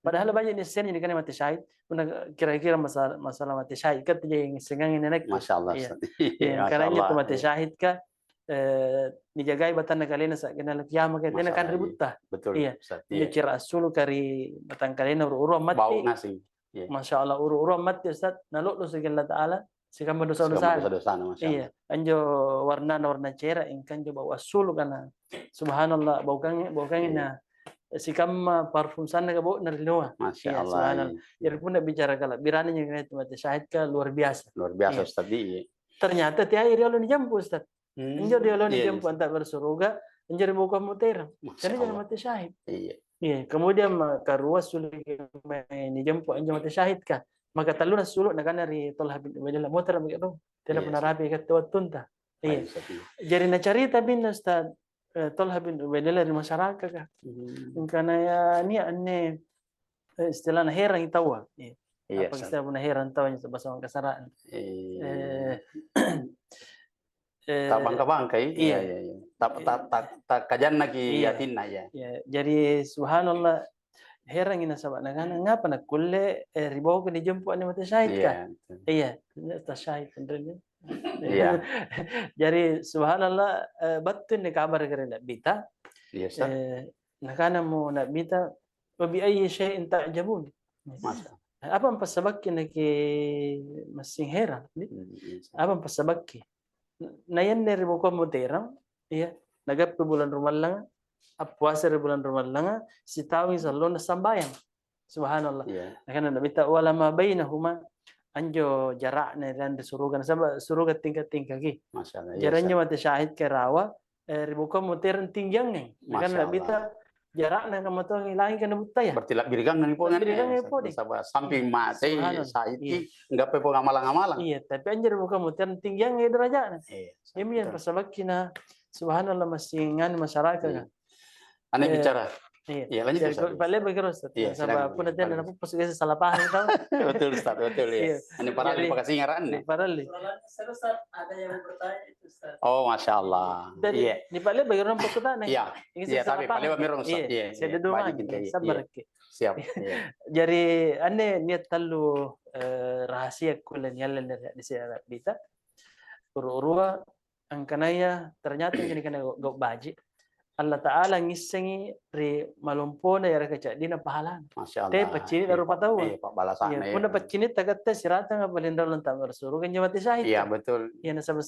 Padahal, hmm, baji' niassengi nikana mati syahid, punna kira-kira masa-, masalah mati syahid, kan tujaki ngassengangi nanakke. Masya Allah, iya, Ustaz. Iya, Masya Allah. Karena injo tu mati syahidka, eh, nijagai batanna kalena sa'genna kiamaka, tena kanre butta. Masya Allah, iya. Betul, iya, Ustaz. Injo cera' assuluka ri batangkalena uru-urua matti. Bau ngaseng. Iya. Masya Allah, uru-urua matti, Ustaz, nalo'losaki Allah Ta'ala, sikamma dosa-dosana. Sikamma dosa-dosana, Masya Allah. Iya, anjo warnana warna cera', ingka anjo bau assuluka na, subhanallah, baukangi, baukangi, iya, na sikamma parfum sannaka bau'na ri linoa. Masya Allah, iya, subhanallah, iya. Jadi punna bicara kala'birang injo tu mati syahidka luar biasa. Luar biasa, iya, Ustaz, iya. Ternyata teai riolo nijempu, Ustaz. Hmm. Injo riolo, iya, iya, nijempu anta'bara' suruga, injo ri bokong muterang. Masya Allah. Jadi jangan mati syahid. Iya. Iya, kemudian ma-, karua suluki mae nijempu anjo mate syahidka. Maka talluna assulu' nakana ri Thalha bin Ubaidillah, "Motera' maki' rong, tena punna rapi katte wattunta." Iya. Iya, Ustaz, iya. Jari nacarita minne Ustaz, eh, Thalha bin Ubaidillah ri masyarakaka. Hmm. Angkana ya, nia' anne, eh, istilahna herangi taua. Iya. Iya, apa Ustaz, istilah punna herang taua injo bahasa Mangkasara'na? Iya. Eh, Eh, tabangka-bangkai? Iya, iya, iya. Ta-, ta-, ta-, takajannaki, iya, atinna, iya. Iya, jadi subhanallah, herangi nasaba' nakana, "Ngapa nakkulle, eh, ri boko nijempu anne mate syahidka?" Iya, betul. Iya, ternyata syahid tentunya. Iya. Jadi subhanallah, eh, battu inni kabaraka ri Na'bita. Iya, Ustaz. Eh, nakanamo Na'bita, "Wa bi ayyi syai'in ta'jabun?" Masya Allah. "Apa ampassabakki naki massing herang, di? Hmm, iya, Ustaz. Apa ampassabakki?" Na ianne ri bokoang muterang, iya, nagappi bulang rumallanga, appuasa ri bulang rumallanga, sitaungi sallona sambayang. Subhanallah. Iya. Nakana Na'bita, "Wala ma bainahuma," anjo jara'na ri anre suruga, nasaba' suruga tingka'-tingkaki. Masya Allah, iya, Ustaz. Jari anjo mate syahidka rawa, eh, ri bokoang muterang tinggiangngang. Nakana Na'bita, "Jara'na kamma tongi langika na buttaya." Berarti la'biri gangngang pole. La'biri gangngang pole. Nasaba' samping matei syahidki, iya, gappai pole amalang-amalang. Iya, tapi anjo ri bokoang muterang tinggiangngang derajatna. Iya, iami yang passabakkina, subhanallah, massing anu masyarakat. Iya. Anne bicara. Iya. Iya, lanjut, Ustaz. Pa'lebbaki ro, Ustaz. Iya, silakan. Punna tena napuppusu' biasa salah pahang tau. Betul, Ustaz, betul, iya. Iya. Anne parallu pakasingara'na. Parallu. Ada yang bertanya itu, Ustaz. Oh, Masya Allah. Iya. Nipa'lebbaki ro pakkutana. Iya. Iya, tapi pa'lebbami ro, Ustaz. Iya. Iya, iya. Sabaraki. Siap. Iya. Jari anne nia' tallu, eh, rahasia kulle nialle ri hadisi Na'bita. Uru-urua angkanaya ternyata injo nikana gau', gau' baji', Allah Ta'ala ngissengi ri malompona yareka ca'dina pahalana. Masya Allah. Te paccini'na rupa taua. Iya, pa'balasa'na. Iya, punna paccini'ta katte siratanga paling dalam ta'mara suruga injo mate syahidka. Iya, betul. Iya, nasaba'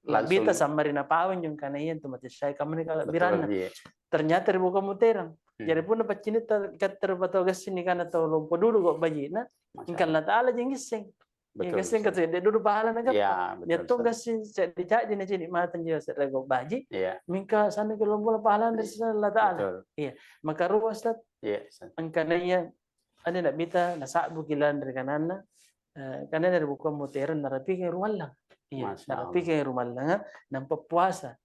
Na'bita sammari napau injo angkanaya intu mate syahid kamma nikala'biranna. Betul, iya. Ternyata ri bokoang muterang. Hmm. Jari punna paccini'ta katte rupa taua gassing nikana tau lompo dudu gau' baji'na, Masya Allah. Engka Allah Ta'ala ji ngisseng. Iya, betul, gassing Ustaz. Kan seddi dulu pahala nagappa. Iya, betul, Ustaz. Iya, tong gassing seddi ca'di nacini' mata njo se're gau' baji'. Iya. Mingka sanna' ki lompola pahala ri sisa Allata'ala. Betul. Iya. Maka rua, Ustaz. Iya, Ustaz. Angkanaya anne Na'bita nasa'buki lalang ri kananna, eh, kananna ri bukua muterang narapikangi rumallang. Iya, masya Allah. Narapikangi rumallanga, nampa puasa.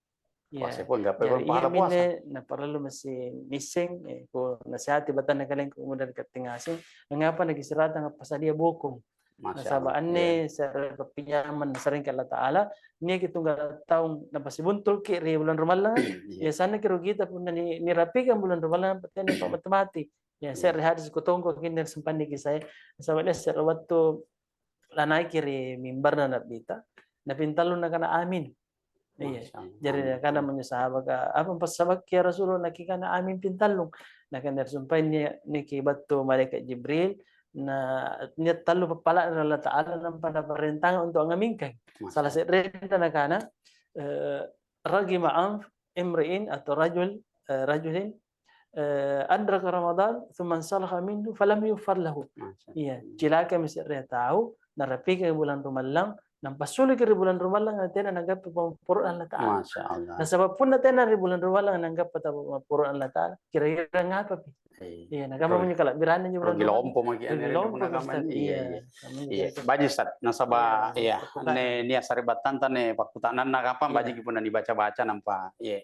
Iya. Puasa pun, gappa pun pahala puasa. Jari, iya, minne naparallu masi nisseng, eh, ko nasehati batanna kalengku muda ri katte ngaseng, angngapa nakisiratang appasadia bokong. Masya Allah. Nasaba' anne se're pappinyamang nasarengki Allata'ala, niaki tunggala' taung napasibuntulki ri bulang rumallanga, iya, sannaki rugita punna ni-, nirapikang bulang rumallanga, tena pamate-mate. Iya, se're hadis kutongkoki anne ri sempanni kisaya, nasaba' nia' se're wattu lanaiki ri mimbarna Na'bita, napintallung nakana, "Amin." Iya. Masya Allah. Jari nakana anjo sahabaka, "Apa passabakki ya Rasulullah nakikana amin pintallung?" Nakana, "Sumpaenni niki battu malaeka' Jibril, na nia' tallu pappala'na ri Allata'ala nampa naparentanga untu' angngamingkai." Masya Allah. Sala se'renta nakana, eh, "Raghima anf imri'in atau rajul, eh, rajulin, eh, adraka Ramadan, tsumma ansalakha minhu, falam yughfar lahu." Masya Allah. Iya, cilakami se'rea tau, narapikangi bulang rumallang, nampa suluki ri bulang rumallang, tena nagappa pammapporo'na Allata'ala. Masya Allah. Nasaba' punna tena ri bulang rumallang nanggappa pammapporo'na Allata'ala, kira-kira ngapapi? Iya. Iya, nakamma minjo kala'biranna injo bulang rumallang. Rugi lompo maki' anne ri lompo, Ustaz. Iya, iya. Iya, baji', Ustaz. Nasaba', iya, anne nia' sari'battanta anne pakkuta'nanna kapang, bajiki punna nibaca-baca nampa, iya.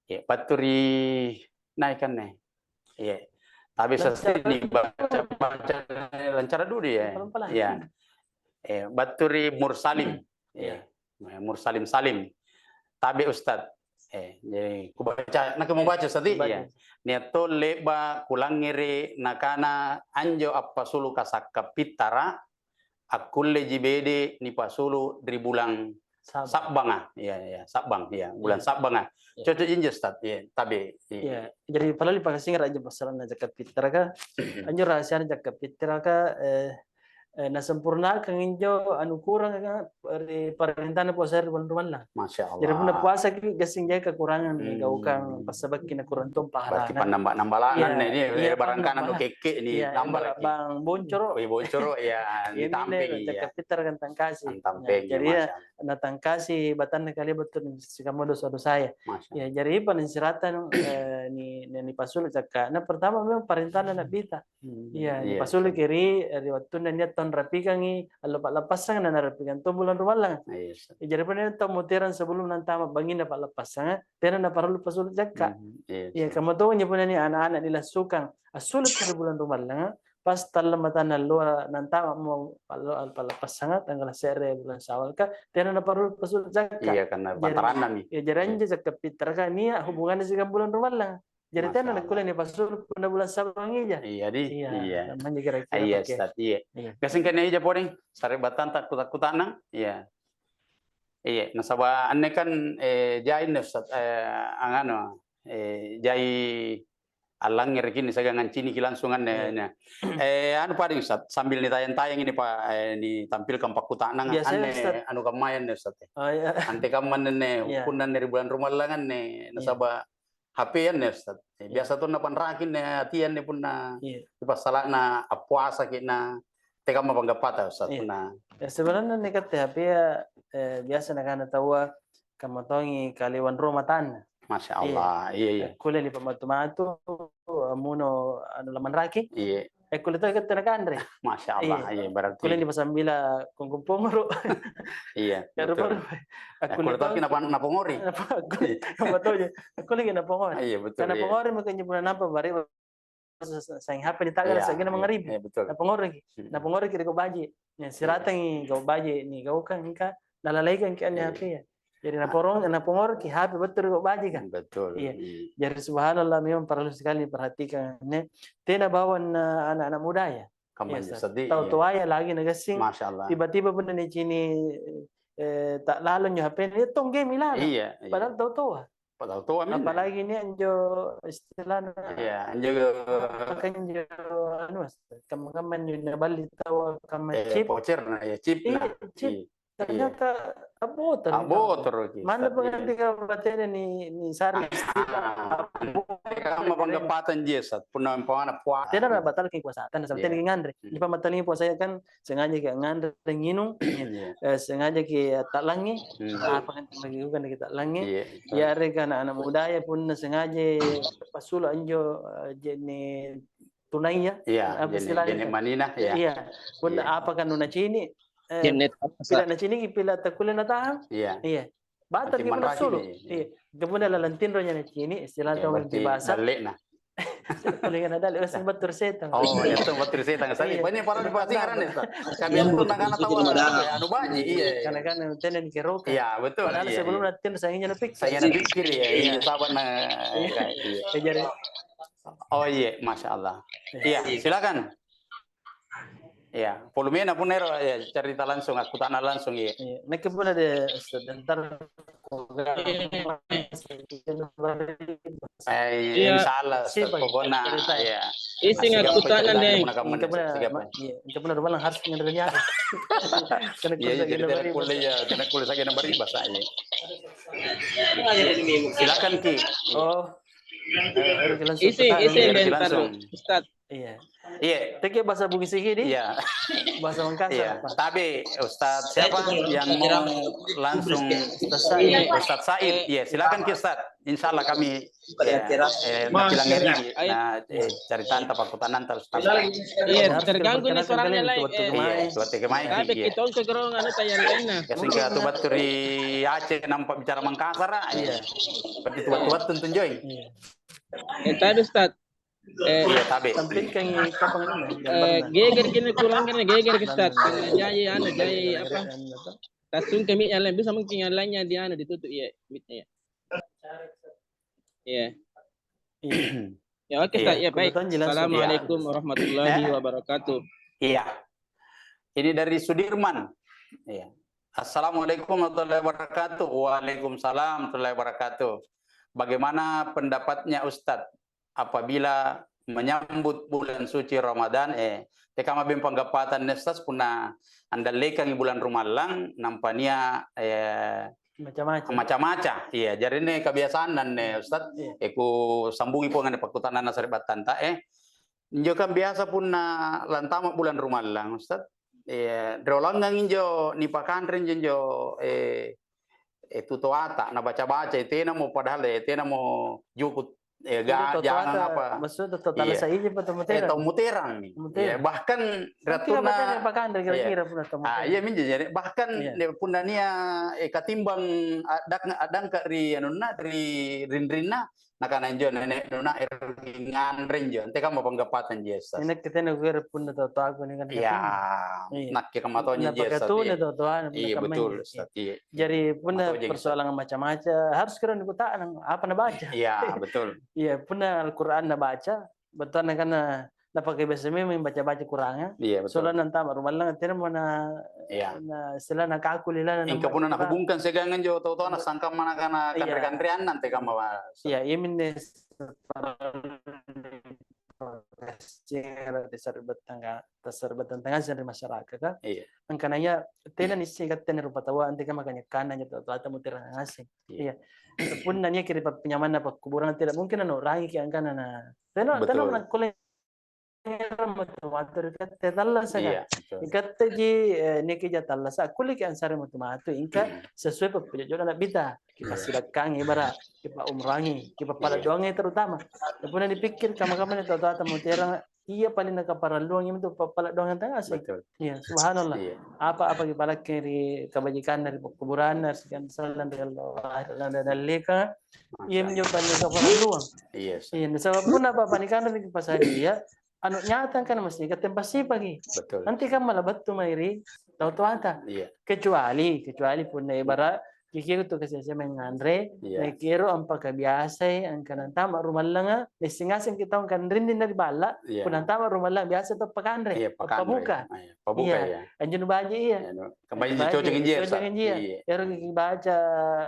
Iya, battu ri nai' kanne. Iya. Tapi sesti nibaca-baca lancara dulu ya. Pelan-pelan. Iya. Eh, battu ri Mursalim. Iya. Iya. Eh, Mursalim Salim. Tabe' Ustaz. Eh, jadi kubaca, naki mau baca, Ustaz? Iya. Nia' tong le'ba' kulangngere' nakana anjo appasulu' kasakka pittara', akkulleji bede nipasulu' ri bulang Sa'banga. Iya, iya, Sa'bang, iya, bulang Sa'banga. Iya. Cocok injo, Ustaz. Iya, tabe', iya. Iya, jadi parallu dipakasingara' injo passalanna zakka' fittaraka. Anjo rahasiana zakka' fittaraka, eh, eh, nasempurnakang injo anu kuranga ri parentana puasaya ri bulang rumallang. Masya Allah. Jadi punna puasaki gassing jai kakurangang ri gaukang passabakki nakurang tong pahalana. Berarti pannamba-nambala'na anne, iya, barangkana nu kekke' ni nambala' ki. Bang boncoro'. Wih, boncoro', iya, nitampengi, iya. Zakka' fittaraka antangkasi. Antangpengi, jadi, iya, masya Allah. Natangkasi batanna kalia battu ri sikamma dosa-dosaya. Masya Allah. Iya, jari panansiratang, eh, ni, ni, nipasulu' zakka'na, pertama memang parentana Na'bita. Iya, iya, nipasuluki ri, ri wattunna nia' tau narapikangi allo pa'lappassanga na narapikang tong bulang rumallang. Iya, Ustaz. Iya, jari punna nia' tau muterang sebelum nantama' bangnginna pa'lappassanga, tena naparallu pasulu' zakka'. Iya, kamma tonji punna nia' ana'-ana' nilassukang assulu'ki ri bulang rumallanga, pas tallang matanna alloa nantama'mo allo, al-, pa'lappassanga, tanggala' se're bulang Syawalka, tena naparallu pasulu' zakka'. Iya, karena pantarannami. Iya, jari anjo zakka' fittaraka nia' hubunganna siagang bulang rumallang. Jari tena nakkulle nipasulu' punna bulang Sa'bang ija. Iya, di. Iya, iya. Manjo kira-kira. Iya, Ustaz, iya. Iya. Gassing kene ija pole, sari'battanta takku-, takkuta'nang. Iya. Iya, nasaba' anne kan, eh, jai anne, Ustaz, eh, angnganu, eh, jai allangngereki anne siagang anciniki langsung anne, anne. Eh, anu padeng, Ustaz, sambil nitayang-tayang ini, Pak, eh, nitampilkan pakkuta'nang anne, Ustaz. Anu kammaya anne, Ustaz. Oh, iya. Antekamma anne, hukunna anne ri bulang rumallang anne, nasaba' H P anne, Ustaz. Eh, biasa tong napanraki anne atia anne punna ri passala'na appuasaki na, tekamma panggappata, Ustaz, punna. Ya, sebenarnya anne katte H P-a, eh, biasa nakana taua kamma tongi kalewang rua matanna. Masya Allah, iya, iya. Kulle nipamatu-matu, ammuno anu lamanraki. Iya. Eh, kulle toi katte nakanre. Masya Allah, iya, berarti. Kulle nipasambila kongkong pongoro'. Iya, betul. Kulle toki napa-, napongori. Napa-, kulle, napa toja. Kulle ki napongori. Iya, betul, iya. Karena pongori maka injo punna nampa bare sa-, sa-, saing H P di tangan, iya, sa'genna mangngaribi. Iya, betul. Napongori ki. Napongori ki ri gau' baji'. Iya. Siratangi gau' baji' nigaukang, mingka nalalaikangki anne H P-a. Jadi naporong-, napongoroki H P battu ri gau' bajika. Betul. Iya. Jari subhanallah, memang parallu sikali niperhatikang anne. Tena bawang na ana'-ana' mudaya. Kamma anjo seddi, tau toaya lagi nagassing. Masya Allah. Tiba-tiba punna nicini', eh, ta'lalo anjo H P-na, nia' tong game ilalang. Iya, iya. Padahal tau toa. Padahal toa minne. Apalagi nia' anjo istilahna. Iya, anjo. Maka anjo anu, kamma-kamma anjo naballi taua kamma chip. Voucherna, iya, chipna. Iya, chip. Iya. Ternyata abbotoro'. Abbotoroki, Ustaz. Manna pengantin kabupatenna ni, ni sare istilah. Kamma panggappatang ji, Ustaz. Punna umpamana puasa. Tena nabatalki puasa, tena sabbu tena ki nganre. Dipamatalingi puasaya kan, sengajaki nganre, nginung, eh, sengajaki ta'langi, apa kan lagi bukan kita langi. Iya. Yareka anak-anak mudaya punna sengaja pasulu anjo, eh, je'ne' tunaya, apa istilahnya? Je'ne' manina, iya. Iya. Punna apa kan nunacini, eh, pila naciniki, pila takkulle natahang? Iya. Iya. Batalki punna sulu. Iya. Kemudian lalang tinronya nacini, istilah tau bahasa. Dalle'na. Kulle na dalle', battu ri setang. Oh, iya, battu ri setang. Sai, banyak para dipasingaran ya, Ustaz. Kami itu nakana tahu, anu baji, iya. Karena kan tena dikeroka. Iya, betul. Padahal sebelum latihan, saya ingin pikir. Saya ingin pikir, ya, iya, sabar, nah, iya. Jadi, oh, iya, Masya Allah. Iya, silakan. Iya, volumena pun ero, ya, cerita langsung, aku tanya langsung, iya. Iya, nakke pun ada sebentar. Eh, iya, insya Allah, Ustaz, pokoknya, iya. Isi aku tanya deh. Engka pun, iya, engka pun ada malang harus ngadalani aku. Iya, iya, jadi tidak boleh, ya, tidak boleh saya nambah bahasa, iya. Silakan, Ki. Oh. Isi, isi, langsung. Ustaz. Iya. Iya. Teke bahasa Bugis iki di? Iya. Bahasa Mangkasar. Iya. Tapi Ustaz siapa yang mau langsung? Ustaz Said. Ustaz Said. Iya, silakan ki Ustaz. Insya Allah kami, ya, eh, napilang ri, nah, eh, caritanta, pakkutananta Ustaz. Iya, terganggu nih suaranya, Lai. Iya, suara ke mai. Tapi kita untuk gerong anu tayang lainnya. Ya, sehingga tu battu ri Aceh nampak bicara Mangkasar, ah, iya. Berarti tu battu-battu tunjoi. Iya. Eh, tadi Ustaz, Eh, iya, tabe. Tampilkangi kapang ini, eh, gambarna. Geger gini kurang kan, geger, Ustaz. Karena jai, anu, jai, apa? Tasungke mic yang lain, bisa mungkin yang lainnya di anu, ditutup, iya, mic-nya, iya. Iya. Iya. Ya, oke, Ustaz. Iya, baik. Assalamualaikum warahmatullahi wabarakatuh. Iya. Ini dari Sudirman. Iya. Assalamualaikum warahmatullahi wabarakatuh. Waalaikumsalam warahmatullahi wabarakatuh. Bagaimana pendapatnya Ustadz? Apabila menyambut bulan suci Ramadan, eh, tekama beng panggappatan nessas punna andallekangi bulan rumallang, nampa nia, eh, maca-maca. Maca-maca. Iya, jari inni kebiasaan anne, Ustaz, iya, eh, ku sambungi pong anne pakkutananna sari'battanta, eh. Injo kan biasa punna lantama bulan rumallang, Ustaz, eh, riolongang injo nipakanre injo, injo, eh, eh, tu toata, nabaca-baca, eh, tenamo padahal, eh, tenamo juku, eh, ga-, jangang apa. Maksudnya tau talasa iji pa tau muterang? Eh, tau muterang ni. Muterang. Iya, bahkan ratunna, iya, pakanre kira-kira punna tau muterang. Ah, iya minjo, jadi bahkan punna nia, eh, katimbang adang-, adangka ri anunna, ri rinrinna, nakana injo nene' nuna eroki nganre injo, antekamma panggappatang ji, Ustaz? Inakke tena kuero punna tau-tauku ni kan. Iya, nakke kamma tonji, Ustaz. Napakatuna tau-tauanna. Iya, betul, Ustaz. Iya. Jari punna persoalan maca-maca, harus kira nikuta'nang apa nabaca. Iya, betul. Iya, punna Al-Qur'an nabaca, bettuanna kan napake biasa memang baca-baca Qur'anga. Iya, betul. Soalna antama rumallang, tenamo na, iya, na istilahna kaku lilana. Ingka punna nahubungkan siagang anjo tau-tauanna sangkamma nakana kanre-kanreanna antekamma, Ustaz. Iya, iya minne tasarbattanga-, tasarbattang ngaseng ri masyarakaka. Iya. Angkanaya tena nisseng katte ri rupataua antekamma kanyakkanna anjo tau-tauata muterang ngaseng. Iya. Iya. Punna niaki ri pappinyammanna pakkuburang, tidak mungkin nanu'rangiki angkana na, tena, tena nakkulle matu-matu ri katte tallasaka. Iya, betul. Ikatteji, eh, niakija tallasa, kulleki ansare matu-matu, ingka sesuai pappijo'jona Nabbita. Kipassirakkangi, ibara', kipaumrangi, kipappala' doangi terutama. Punna nipikkiri kamma-kamma anne tau-tauata muteranga, iya paling nakaparalluang iamintu pappala' doang tangngase. Betul. Iya, subhanallah. Iya. Apa-apa kipalakkang ri kabajikanna, ri pakkuburanna, ri siagang sallang ri allo ahera' na dallekanga, iaminjo paling nakaparalluang. Iya, Ustaz. Iya, nasaba' punna apa-apa nikanre ri pasadia, anu nyata kan mesti katte passipaki. Betul. Antekamma labattu mae ri tau-tauata. Iya. Kecuali, kecuali punna ibara' kikiro tu kasiasa-sia mae nganre, iya, nakiero ampakabiasai angkana antama rumallanga, nisseng ngasengki tau angkana rinrinna ri balla', iya, punna antama rumallanga biasa tau pakanre, iya, pakanre, pappabuka. Iya, pabuka, iya. Anjo nu baji', iya. Iya, nu, kan baji' cocok injo, Ustaz. Cocok injo, iya. Iya. Ero kibaca,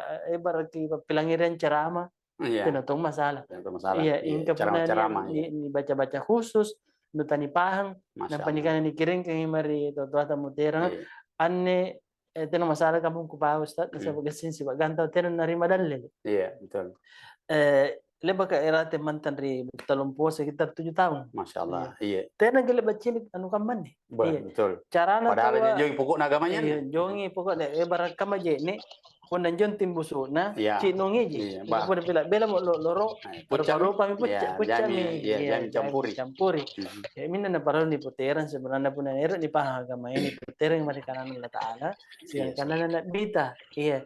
eh, ibara'ki pappilangngeriang ceramah, iya, tena tong masalah. Tena tong masalah. Iya, iya, ingka punna ceramah, ceramah, iya, ni-, nibaca-baca khusus, nu tanipahang, nampa nikana nikiringkangi mae ri tau-tauata muteranga, iya, anne eh, tena masalah kampung kupau, Ustaz, nasaba' gassing sipa'gantang tena narima dalil. Iya, betul. Eh, le'baka irate mantang ri tallumpulo sekitar tujuh tahun. Masya Allah, iya. Tena gele' baccini' anu kammanne. Iya. Betul. Carana. Padahal tawa-, jongi pokokna agamanya. Iya, jongi pokokna, eh, barang kamma je'ne', punna jonting busu'na, iya, ci'nungiji. Iya, bah. Punna pila bela mo lo-, loro, eh, puccami. Rupa-rupami pucca-, iya, puccami. Jami, iya, iya, jami campuri. Campuri. Mhm. Ya, minna naparallu nipoterang sebenarnya punna ero' nipahang agama ini, poterang mari kananna Allata'ala, siagang kananna Na'bita. Iya.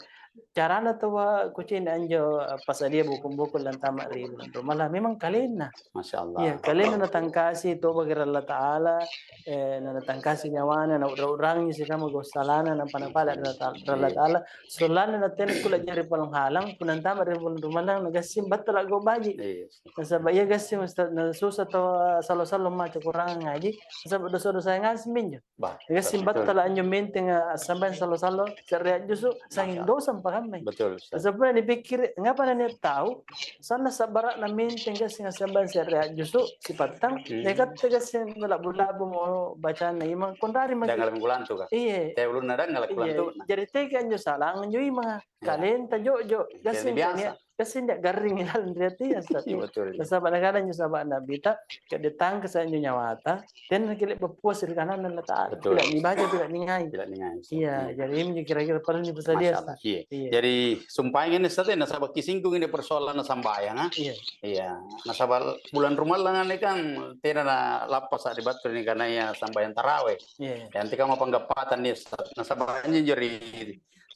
Carana taua kucini' anjo, eh, passadia bukung-bukung lantama' ri bulang rumallang, memang kalenna. Masya Allah. Iya, kalenna natangkasi tobaki ri Allata'ala, eh, na natangkasi nyawana, nau'ra-u'rangi sikamma gau' salana, nampa napala' ri Allata'ala, ri Allata'ala. Sollanna natena kulle a'jari penghalang, punna antama' ri bulang rumallang, na gassing battala' gau' baji'. Iya. Nasaba' iya gassing, Ustaz, na susa tau sallo-sallo maca Kurang ngaji, nasaba' dosa-dosaya ngaseng minjo. Bah, gassing betul. Battala' anjo mentenga assambayang sallo-sallo se're a'jusu', sanging dosa mpakammai. Betul, Ustaz. Nasaba' nipikkiri', ngapa nania' tau sanna' sa'bara'na menteng gassing assambayang se're a'jusu' sipattang, hmm, na ikatte gassing la'bu-la'bumo bacanna imang, konrari maki. Dangngala' minggu lantu ka? Iya. Te ulunna dangngala' kulantu'na. Iya. Jari teka anjo salang anjo imanga. Iya. Kalenta jo'jo', gassing biasa. Gassing nia' garring lalang ri atia, Ustaz. Iya, betul, iya. Nasaba' nakana anjo sahaba' Na'bita, "Ka'de' tangkasa' anjo nyawata, tena naki' le'ba' puas ri kananNa Allata'ala." Betul. Pila' nibaca, pila' ningai. Pila' ningai, Ustaz. Iya, iya. Jadi injo kira-kira parallu nipasadia, Ustaz. Masya Allah, iya. Iya. Jadi sumpaenga anne, Ustaz, nasaba' kisinggung anne persoalanna sambayanga. Iya. Iya. Nasaba' bulang rumallang anne kan tena nalappasa' ri battu nikanaya sambayang tarawih. Iya, iya. Yang antekamma panggappatang anne, Ustaz. Nasaba' anjo ri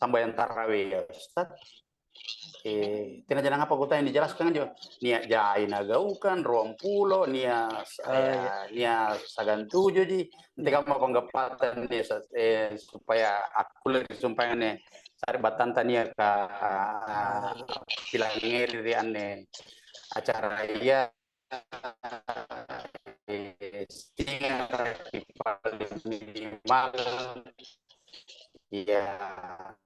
sambayang tarawih, ya, Ustaz. Eh, tena jangang apa kutanya nijelaskan anjo. Nia' jai nagaukang, ruampulo, nia', oh, iya, eh, nia' sagantujuji. Iya. Antekamma panggappatang nia', eh, supaya akkulle ri sumpaenga anne sari'battanta niaka, ah, pilangngeri ri anne acaraya. Eh, singara' paling minimal, iya,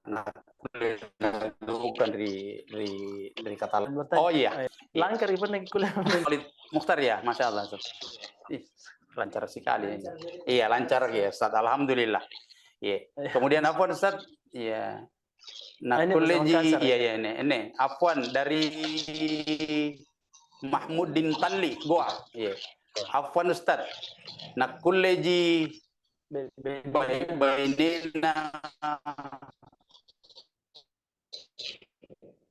nakkulle nadudukan ri, ri, ri katalang. Oh, iya. Iya. Langkari pernah kuliah. Khalid Mukhtar, ya, Masya Allah. Ih, lancar sekali. Iya, lancar, ya, Ustaz. Alhamdulillah. Iya. Iya. Kemudian apa, Ustaz? Iya. Ah, ini nakkulleji, iya, iya, ini, ini. Afwan, dari Mahmuddin Talli, Goa. Iya. Afwan, Ustaz. Nakkulleji be-, be-, be-, bainena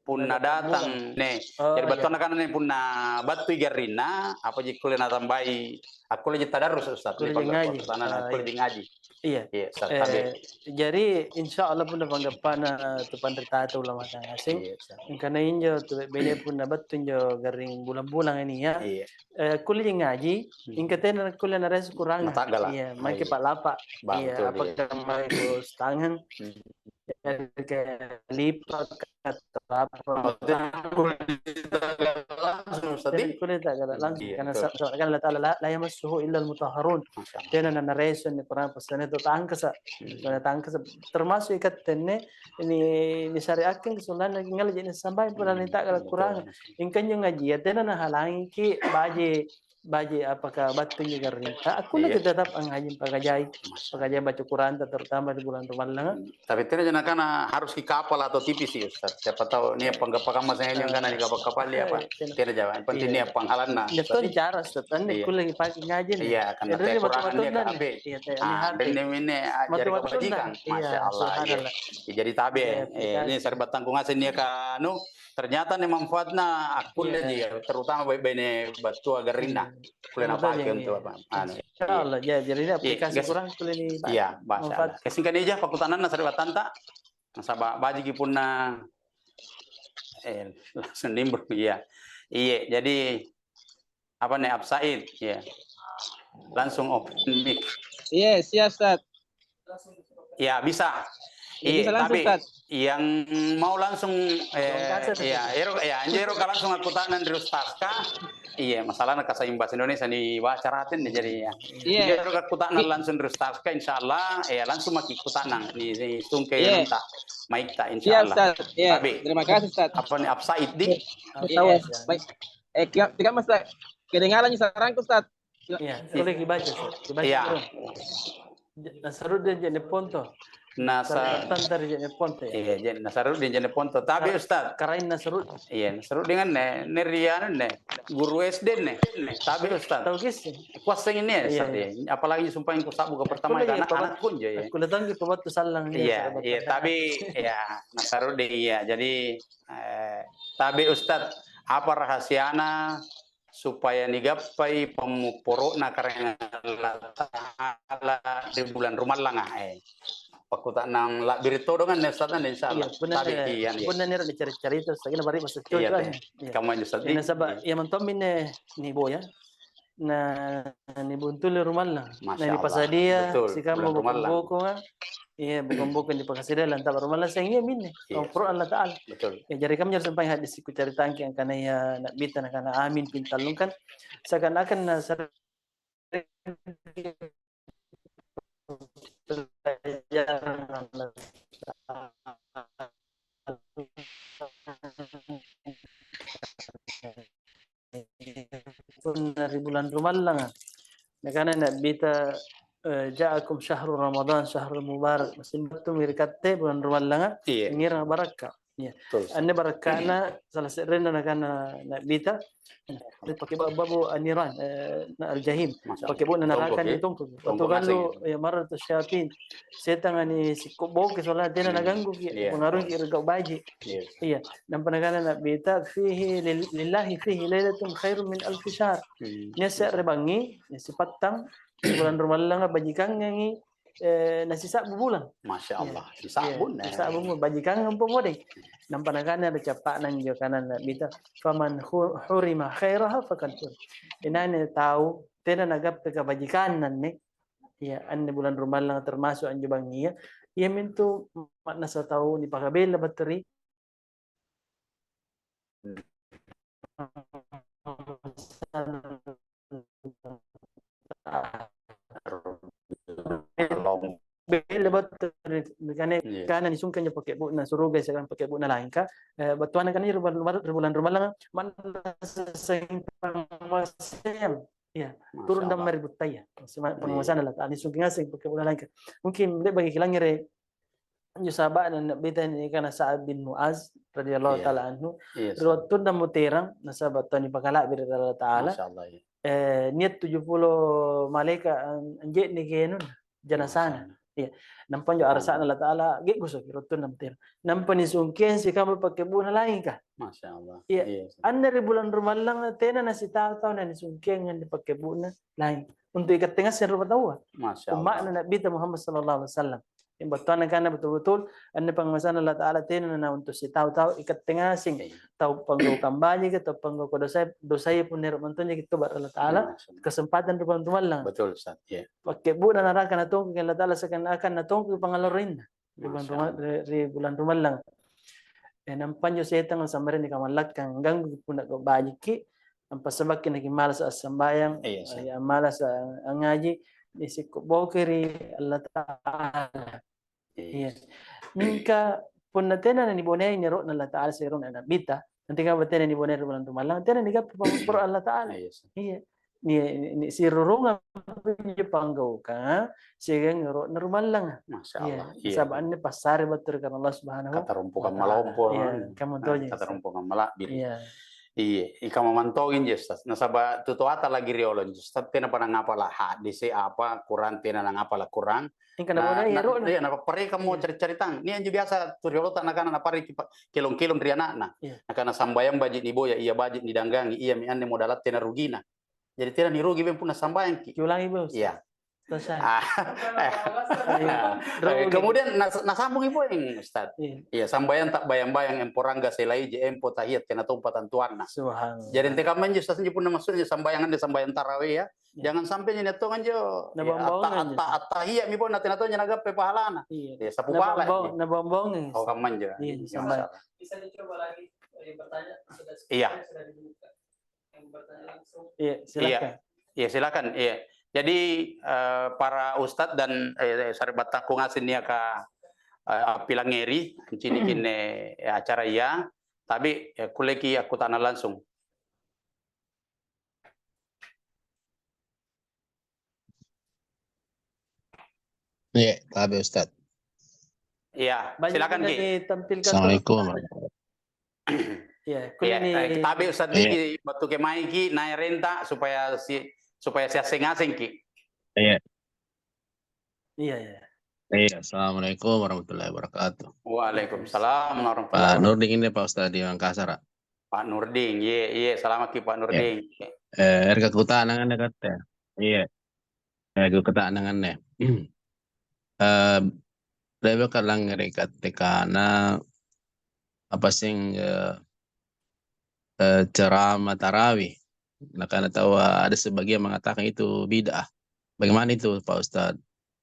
punna datang, nih. Oh, iya. Jadi, battuanna kan, nih, punna battui garrinna, apaji kulle natambai, akkulleji tadarrus, Ustaz. Kulle ngaji. Akkulleji ngaji. Iya. Iya, Ustaz, eh, tabe. Jadi, insya Allah punna panggappana tu panritata ulama ngaseng, iya, Ustaz, angkana injo tu bebene punna battu injo garring bulang-bulang ini, ya. Iya. Eh, kulle ngaji, hmm, ingka tena kulle naresu kurang. Mata'gala. Iya, main ke pa'lapa. Iya, betul, iya. Apakah main ku tangan? Hmm. Jadi kayak lipa, kata apa? Maksudnya, kulle ta'gala langsung, Ustaz, jadi, kulle ta'gala langsung. Iya, karena betul. Sa-, sa-, kan Allah Ta'ala, "La, la yamassuhu illal mutahharun." Masya Allah. Tena na naresu ni Kurang, pasane tu tangkasa. Hmm. Tena tangkasa. Termasuk ikatte anne, ni, nisariakkang kesunnanna ngalleji sambayang punna, hmm, nita'gala, betul, Kurang. Masya Allah. Ingka injo ngajia tena nahalangiki baji, baji apaka battu injo garrinta, akkulleki, iya, tetap angngaji pakajai, masya Allah, pakajai baca Kuranta, terutama di bulang rumallanga. Hmm. Tapi tena ja nakana harus ki kapal atau T V sih, Ustaz. Siapa tahu nia' panggappa kamma saya injo, eh, angkana nikapal-kapalli apa. Eh, tena. Tena jawab. Yang penting, iya, nia' panghalanna. Iya, to cara, Ustaz. Anne, iya, kulle pake ngaji nih. Iya, karena teh kurang dia H P. Iya, teh, ah, H P. Dan ini, ah, jari kebajikan. Iya, masya Allah, iya. Subhanallah. Ya, jadi tabe. Iya, eh, ini sari'battangku ngaseng nia' ka anu, ternyata nih manfaatna akkulle, iya, ji, terutama baine battua garrinna. Hmm. Kulle napake untuk apa? Anu. Insya Allah, ya, jadi ini aplikasi Kurang kulle ni, iya, masya Allah. Kasingkani ja pakkutananna sari'battanta. Nasaba' bajiki punna, eh, langsung nimbrung, iya. Iya, jadi apa nih, Absaid? Iya. Langsung open mic. Iya, siap, Ustaz. Ya, bisa. Iya, bisa langsung, tapi Ustaz. Yang mau langsung, eh, iya, ero, ya, anjo ero ka langsung akkuta'nang ri Ustaz ka. Iya, masalahna kasa'ring bahasa Indonesia nibaca rate'na, jadi ya. Iya. Iya, ero ka kuta'nang langsung ri Ustaz ka, insya Allah, ya, langsung maki kuta'nang, ni, ni sungke, iya, anunta, maikta, insya Allah. Iya, Ustaz. Iya. Tapi, terima kasih, Ustaz. Apa nih, Absaid di? Iya, baik. Eh, tiga, tiga, Mas, Ustaz. Kedengaran sarangku, Ustaz? Iya, boleh dibaca, Ustaz. Dibaca, iya, Bro. J-, Nasarudin Jeneponto. Nasa- Tantang ri je'ne' ponto, ya? Iya, je-, nasaruddi je'ne' ponto. Tapi, Ustaz. Karaeng nasaruddi. Iya, nasaruddi anne, ne ri anunne, guru S D ne. Tapi, Ustaz. Tau kissing. Kuasseng ini ya, Ustaz, iya. Apalagi sumpah yang kusabbu ke pertama, karena anakku njo, ya. Kulle tongki pabattu sallang, iya, iya, tapi, ya, nasaruddi, iya. Jadi, eh, tapi, Ustaz, apa rahasiana supaya nigappai pammupporo'na Karaeng Allata'ala ri bulang rumallanga, eh. Pakkuta'nang la'biri' todong anne, Ustaz, anne, insya Allah. Iya, punna nia-, punna nia' nicari-carita, Ustaz, anne bari' masa coco anne. Iya. Kamma anjo, Ustaz. Iya, nasaba' iya mantommi anne niboya. Na nibuntuli rumallang. Masya Allah. Na nipasadia sikamma bokong-bokonga. Iya, bokong-bokong nipakasadia lantama rumallang, seng iya minne. Iya. Pammupporo' Allata'ala. Betul. Ya, jari kamma anjo sumpaeng hadisi kucaritangki angkanaya Na'bita nakana, "Amin pintallung," kan seakan-akan nasare-, punna ri bulang rumallanga. Nakana Na'bita, eh, "Ja'akum syahru Ramadan, syahrul mubarak." Massing battumi ri katte bulang rumallanga, iya, nginrang barakka'. Iya. Betul. Anne barakka'na salah se'renna nakana Na'bita, ri pakkebo' babu an-niran, eh, na al-jahim. Masya Allah. Pakkebo'na naraka anne tongkoki. Tongko ngaseng. Wattu gallu, ya, marratu syayatin. Setanga nisikko' boke soalna tena nagangguki, iya, pengaruhki ri gau' baji'. Iya. Iya. Nampa nakana Na'bita, "Fihi lil-, lillahi fihi lailatun khairun min alfi syahr." Hmm. Nia' se're bangngi, ya, sipattang, bulang rumallanga bajikangangi, eh, nasisa'bu bulang. Masya Allah, iya, sisa'bu, iya, sisa'bu bulang. Bajikangang pamodeng. Nampa nakana ri cappa'na anjo kana Na'bita, "Faman hu-, hurima khairaha faqad hur." Inai tau tena nagappai kabajikanna anne, iya, anne bulang rumallang termasuk anjo bangngia, iamintu ma'nassa tau nipakabela battu ri bela battu ri, ri kane-, iya, kana nisungkang anjo pakkebo'na suruga siagang pakkebo'na langika, eh, battuanna kana ri bulang, ri bulang rumallanga, manna sesseng pangnguasayang, iya, turung dammari buttaya. Masya Allah. Iya. Pangnguasana Allata'ala, nisungkang ngaseng pakkebo'na langika. Mungkin le'baki kilangngere' anjo sahaba'na Na'bita nikana Sa'ad bin Mu'az radhiyallahu ta'ala anhu, iya, ri wattunna muterang, nasaba' tau nipakala'biri' ri Allata'ala, masya Allah, iya, eh, nia' tuju pulo malaeka' an-, anje'neki anunna, janasana. Iya. Nampa anjo arasa'na Allata'ala ge'gosoki ri wattunna muterang. Nampa nisungkeang sikamma pakkebo'na langika. Masya Allah. Iya. Iya, sih. Anne ri bulang rumallanga tena nasitau tau nanisungkeang anne pakkebo'na langika. Untu' ikatte ngaseng rupataua. Masya Allah. Umma'na Na'bita Muhammad sallallahu alaihi wasallam. Yang battuanna kana betul-betul anne pangnguasana Allata'ala tena na untu' sitau tau, ikatte ngaseng. Iya. Tau panggaukang bajika, tau panggauka dosaya, dosaya punna ero' mantonjaki toba' ri Allata'ala, masya Allah, kesempatan ri bulang rumallang. Betul, Ustaz. Iya. Pakkebo'na naraka natongkoki Allata'ala seakan-akan natongkoki pangngalarroinna ri bulang ruma-, ri, ri bulang rumallang. Eh, nampa anjo setanga sambareng nikamallakkang, gangguki punna gau' bajikki, nampa sabakki nakimalasa' assambayang, iya, eh, ammalasa' angngaji, nisikko' boke ri Allata'ala. Iya. Iya. Mingka punna tena nanibonei ero'na Allata'ala siagang ero'na Na'bita, nanti kamma tena nibonei ri bulang rumallang, tena nigappa pammupporo' Allata'ala. Iya, sih. Iya. Ni-, ni-, ni-, sirurungang anjo panggaukanga siagang ero'na rumallanga. Masya Allah. Iya. Iya. Nasaba' anne passare battu ri kanang Allah Subhanahu wa Ta'ala. Katarompokang malompo, iya, kan? Kamma tonji. Katarompokang mala'biri'. Iya. Iya, ikamma mantongi anjo, Ustaz. Nasaba' tutoata lagi riolo anjo, Ustaz, tenapa nangapala' hadisi apa, Quran, tena nangapala' Quran. Mingka na, nabonei na, ero'na. Iya, napapparekammo, iya, cari-caritang. Nia' anjo biasa tu riolota nakana napareki pa-, kelong-kelong ri ana'na. Iya. Nakana, "Sambayang baji' niboya, iya baji' nidanggangi, iami anne modalatta tena rugina." Jadi tena nirugi beng punna sambayangki. Kiulangi, Bos. Iya. Selesai. Ah, iya. Iya. Eh, kemudian nas-, nasambungi poeng, Ustaz. Iya. Iya, sambayang ta'bayang-bayang, empo rangga selaiji, empo tahiyat tena tompa tantuanna. Subhanallah. Jadi antekamma anjo, Ustaz, anjo punna maksudnya sambayang anne sambayang tarawih, ya. Iya. Jangan sampai nia' tonga anjo, ya, nabambang atta-, anjo. Atta-, attahiyat mi pole na tena tonja nagappai pahalana. Iya. Iya, sapu pala. Nabambang, nabambang. Oh, kamma anjo. Iya, iya, sampai. Masya Allah. Bisa dicoba lagi, eh, bertanya, sudah, iya, sudah dibuka. Yang bertanya langsung. Iya, silakan. Iya. Iya, silakan. Iya. Jadi, eh, para ustadz dan, eh, sari'battangku ngaseng niaka, eh, appilangngeri, anciniki anne, eh, acaraya, tapi, eh, kulleki akkuta'nang langsung. Iya, tabe, Ustaz. Iya, silakan, Ki. Assalamualaikum warahmatullahi wabarakatuh. Iya, kulleni. Iya, eh, tabe' Ustaz Diki, battu kemaiki, naerenta supaya si-, supaya siasseng ngasengki. Iya. Iya, iya. Iya, assalamualaikum warahmatullahi wabarakatuh. Waalaikumsalam warahmatullahi wabarakatuh. Pak Nurdin ini, Pak Ustaz di Makassar, ah. Pak Nurdin, iye, iye, salamakki, Pak Nurdin. Eh, ero' kuta'nang anne katte. Iya. Eh, kuta'nang anne. Eh, le'baka langngere' katte kana apa seng, eh, eh, ceramah tarawih. Nakana taua, ada sebagian mengatakan itu bid'ah. Bagaimana itu, Pak Ustaz?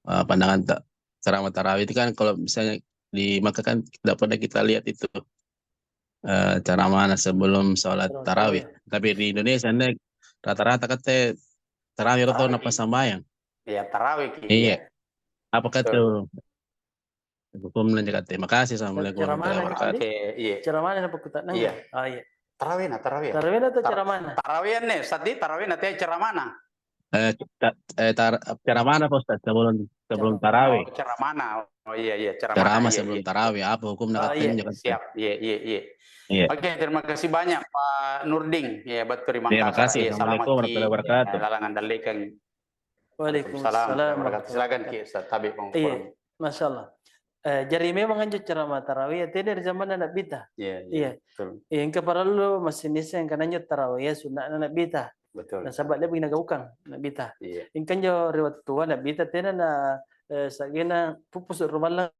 Eh, pandanganta, ceramah tarawih itu kan kalau misalnya di Makkah kan tidak pernah kita lihat itu, eh, ceramahna sebelum sholat tarawih. Tapi di Indonesia ini rata-rata katte tarawih atau napa sambayang? Iya, tarawih ki. Iya. Apakah itu hukumna, jaka? Terima kasih. Assalamualaikum warahmatullahi wabarakatuh. Ceramahna apa kuta'nang? Iya. Ah, iya. Tarawihna, tarawih. Tarawihna atau ceramahna? Tarawih anne, Ustaz, tarawihna te ceramahna. Eh, ta-, eh, tar-, ceramahna apa, Ustaz, sebelum, sebelum tarawih? Oh, ceramahna. Oh, iya, iya, ceramahna. Ceramah sebelum tarawih, apa hukumna? Ah, iya. Siap, iya, iya, iya. Iya. Oke, terima kasih banyak, Pak Nurdin. Ya, battu ri Makassar. Iya, makasih. Assalamualaikum warahmatullahi wabarakatuh. Lalang andallekang. Waalaikumsalam warahmatullahi wabarakatuh. Silakan, Ki Ustaz, tabe' pong-, iya, pong. Masya Allah. Eh, jari memang anjo ceramah tarawih, tena ri zamanna Na'bita. Iya, iya, betul. Iya, engka parallu massing niasseng angkana anjo tarawih sunna'na Na'bita. Betul. Nasaba' le'baki nagaukang Na'bita. Iya. Engka anjo ri wattua Na'bita tena na, eh, sa'genna puppusu' rumallang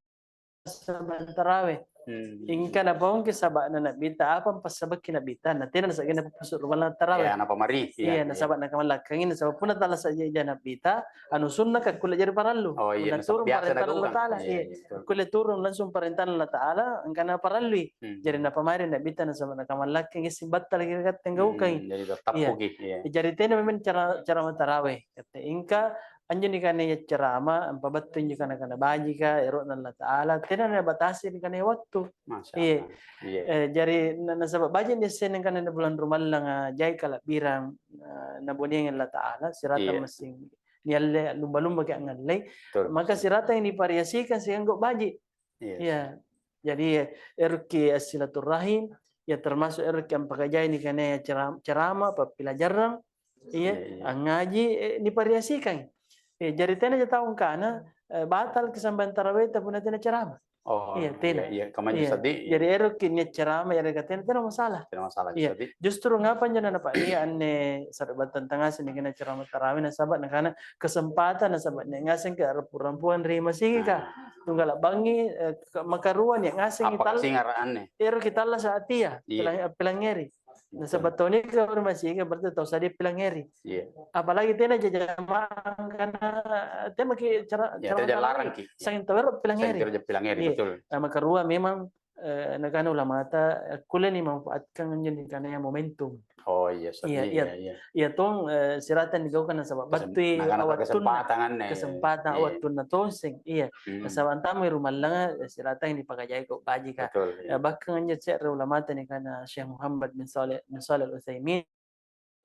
sambayang tarawih. Hmm. Ingka napaungki saba'na Na'bita, apa ampassabakki Na'bita, na tena nasa'genna puppusu' rumallang tarawih. Iya, napamari. Iya, nasaba' nakamallakkangi, nasaba' punna tallasa'ja Na'bita, anu sunnaka kulle jari parallu. Oh, iya, punna turung parenta Allata'ala, iya, iya, betul. Kulle turung langsung parentana Allata'ala, angkana parallui. Hmm. Jari napamari Na'bita, nasaba' nakamallakkangi, sibattalaki ri katte anggaukangi. Hmm, jadi tattappuki, iya. Jari tena memang cara, cara matarawih. Katte ingka anjo nikanaya ceramah, ampabattu anjo kana-kana bajika, ero'na Allata'ala, tena nabatasi nikanaya wattu. Masya Allah. Iya. Eh, jari na-, nasaba' baji' niassenna angkana na bulang rumallanga jai kala'birang, na, naboniangi Allata'ala, siratang massing nialle, lumba-lumbaki angngallei. Betul. Maka siratang nipariasikan siagang gau' baji'. Iya. Iya. Jadi, eroki assilaturrahim, ya termasuk eroki ampakajai nikanaya cera-, ceramah, pappilajarrang, iya, iya, angngaji, eh, nipariasikangi. Eh, jari tenaja tau angkana, eh, batalki sambayang tarawihta punna tena ceramah. Oh, iya, tena. Iya, iya, kamma anjo, Ustaz, iya. Jadi eroki nia' ceramah, yareka tena, tena masalah. Tena masalah, iya. Ustaz. Justru ngapa anjo nanapa'nia anne sari'battanta ngaseng nikanaya ceramah tarawih, nasaba' nakana, kesempatan nasaba' nia' ngasengka a'rampu-rampuang ri masigika. Ah. Tunggala' bangngi, eh, ka-, makarua nia' ngasengi tal-, ero' kitallasa' atia, iya, pilang-, pilangngeri. Betul. Nasaba' tau nia' ri masigika berarti tau sadia pilangngeri. Iya. Apalagi tena jajamang kana tena maki cara, iya, cara tena makarua, larangki. Sanging tau ero' pilangngeri. Sanging tau ero' pilangngeri, iya, betul. Nah, makarua memang eh, nakana ulamata, eh, kulle nimanfaatkan anjo nikanaya momentum. Oh, iya, Ustaz. Iya, iya, iya, iya. Iya tong, eh, siratang nigaukang nasaba' battui awattunna. Kesempatan anne. Kesempatan, iya, awattunna tonseng. Iya. Hmm. Nasaba' antamai rumallanga, eh, siratang nipakajai gau' bajika. Betul, iya. Eh, bahkan anjo se're ulamata nikana Syekh Muhammad bin Shalih, bin Shalih Al-Utsaimin.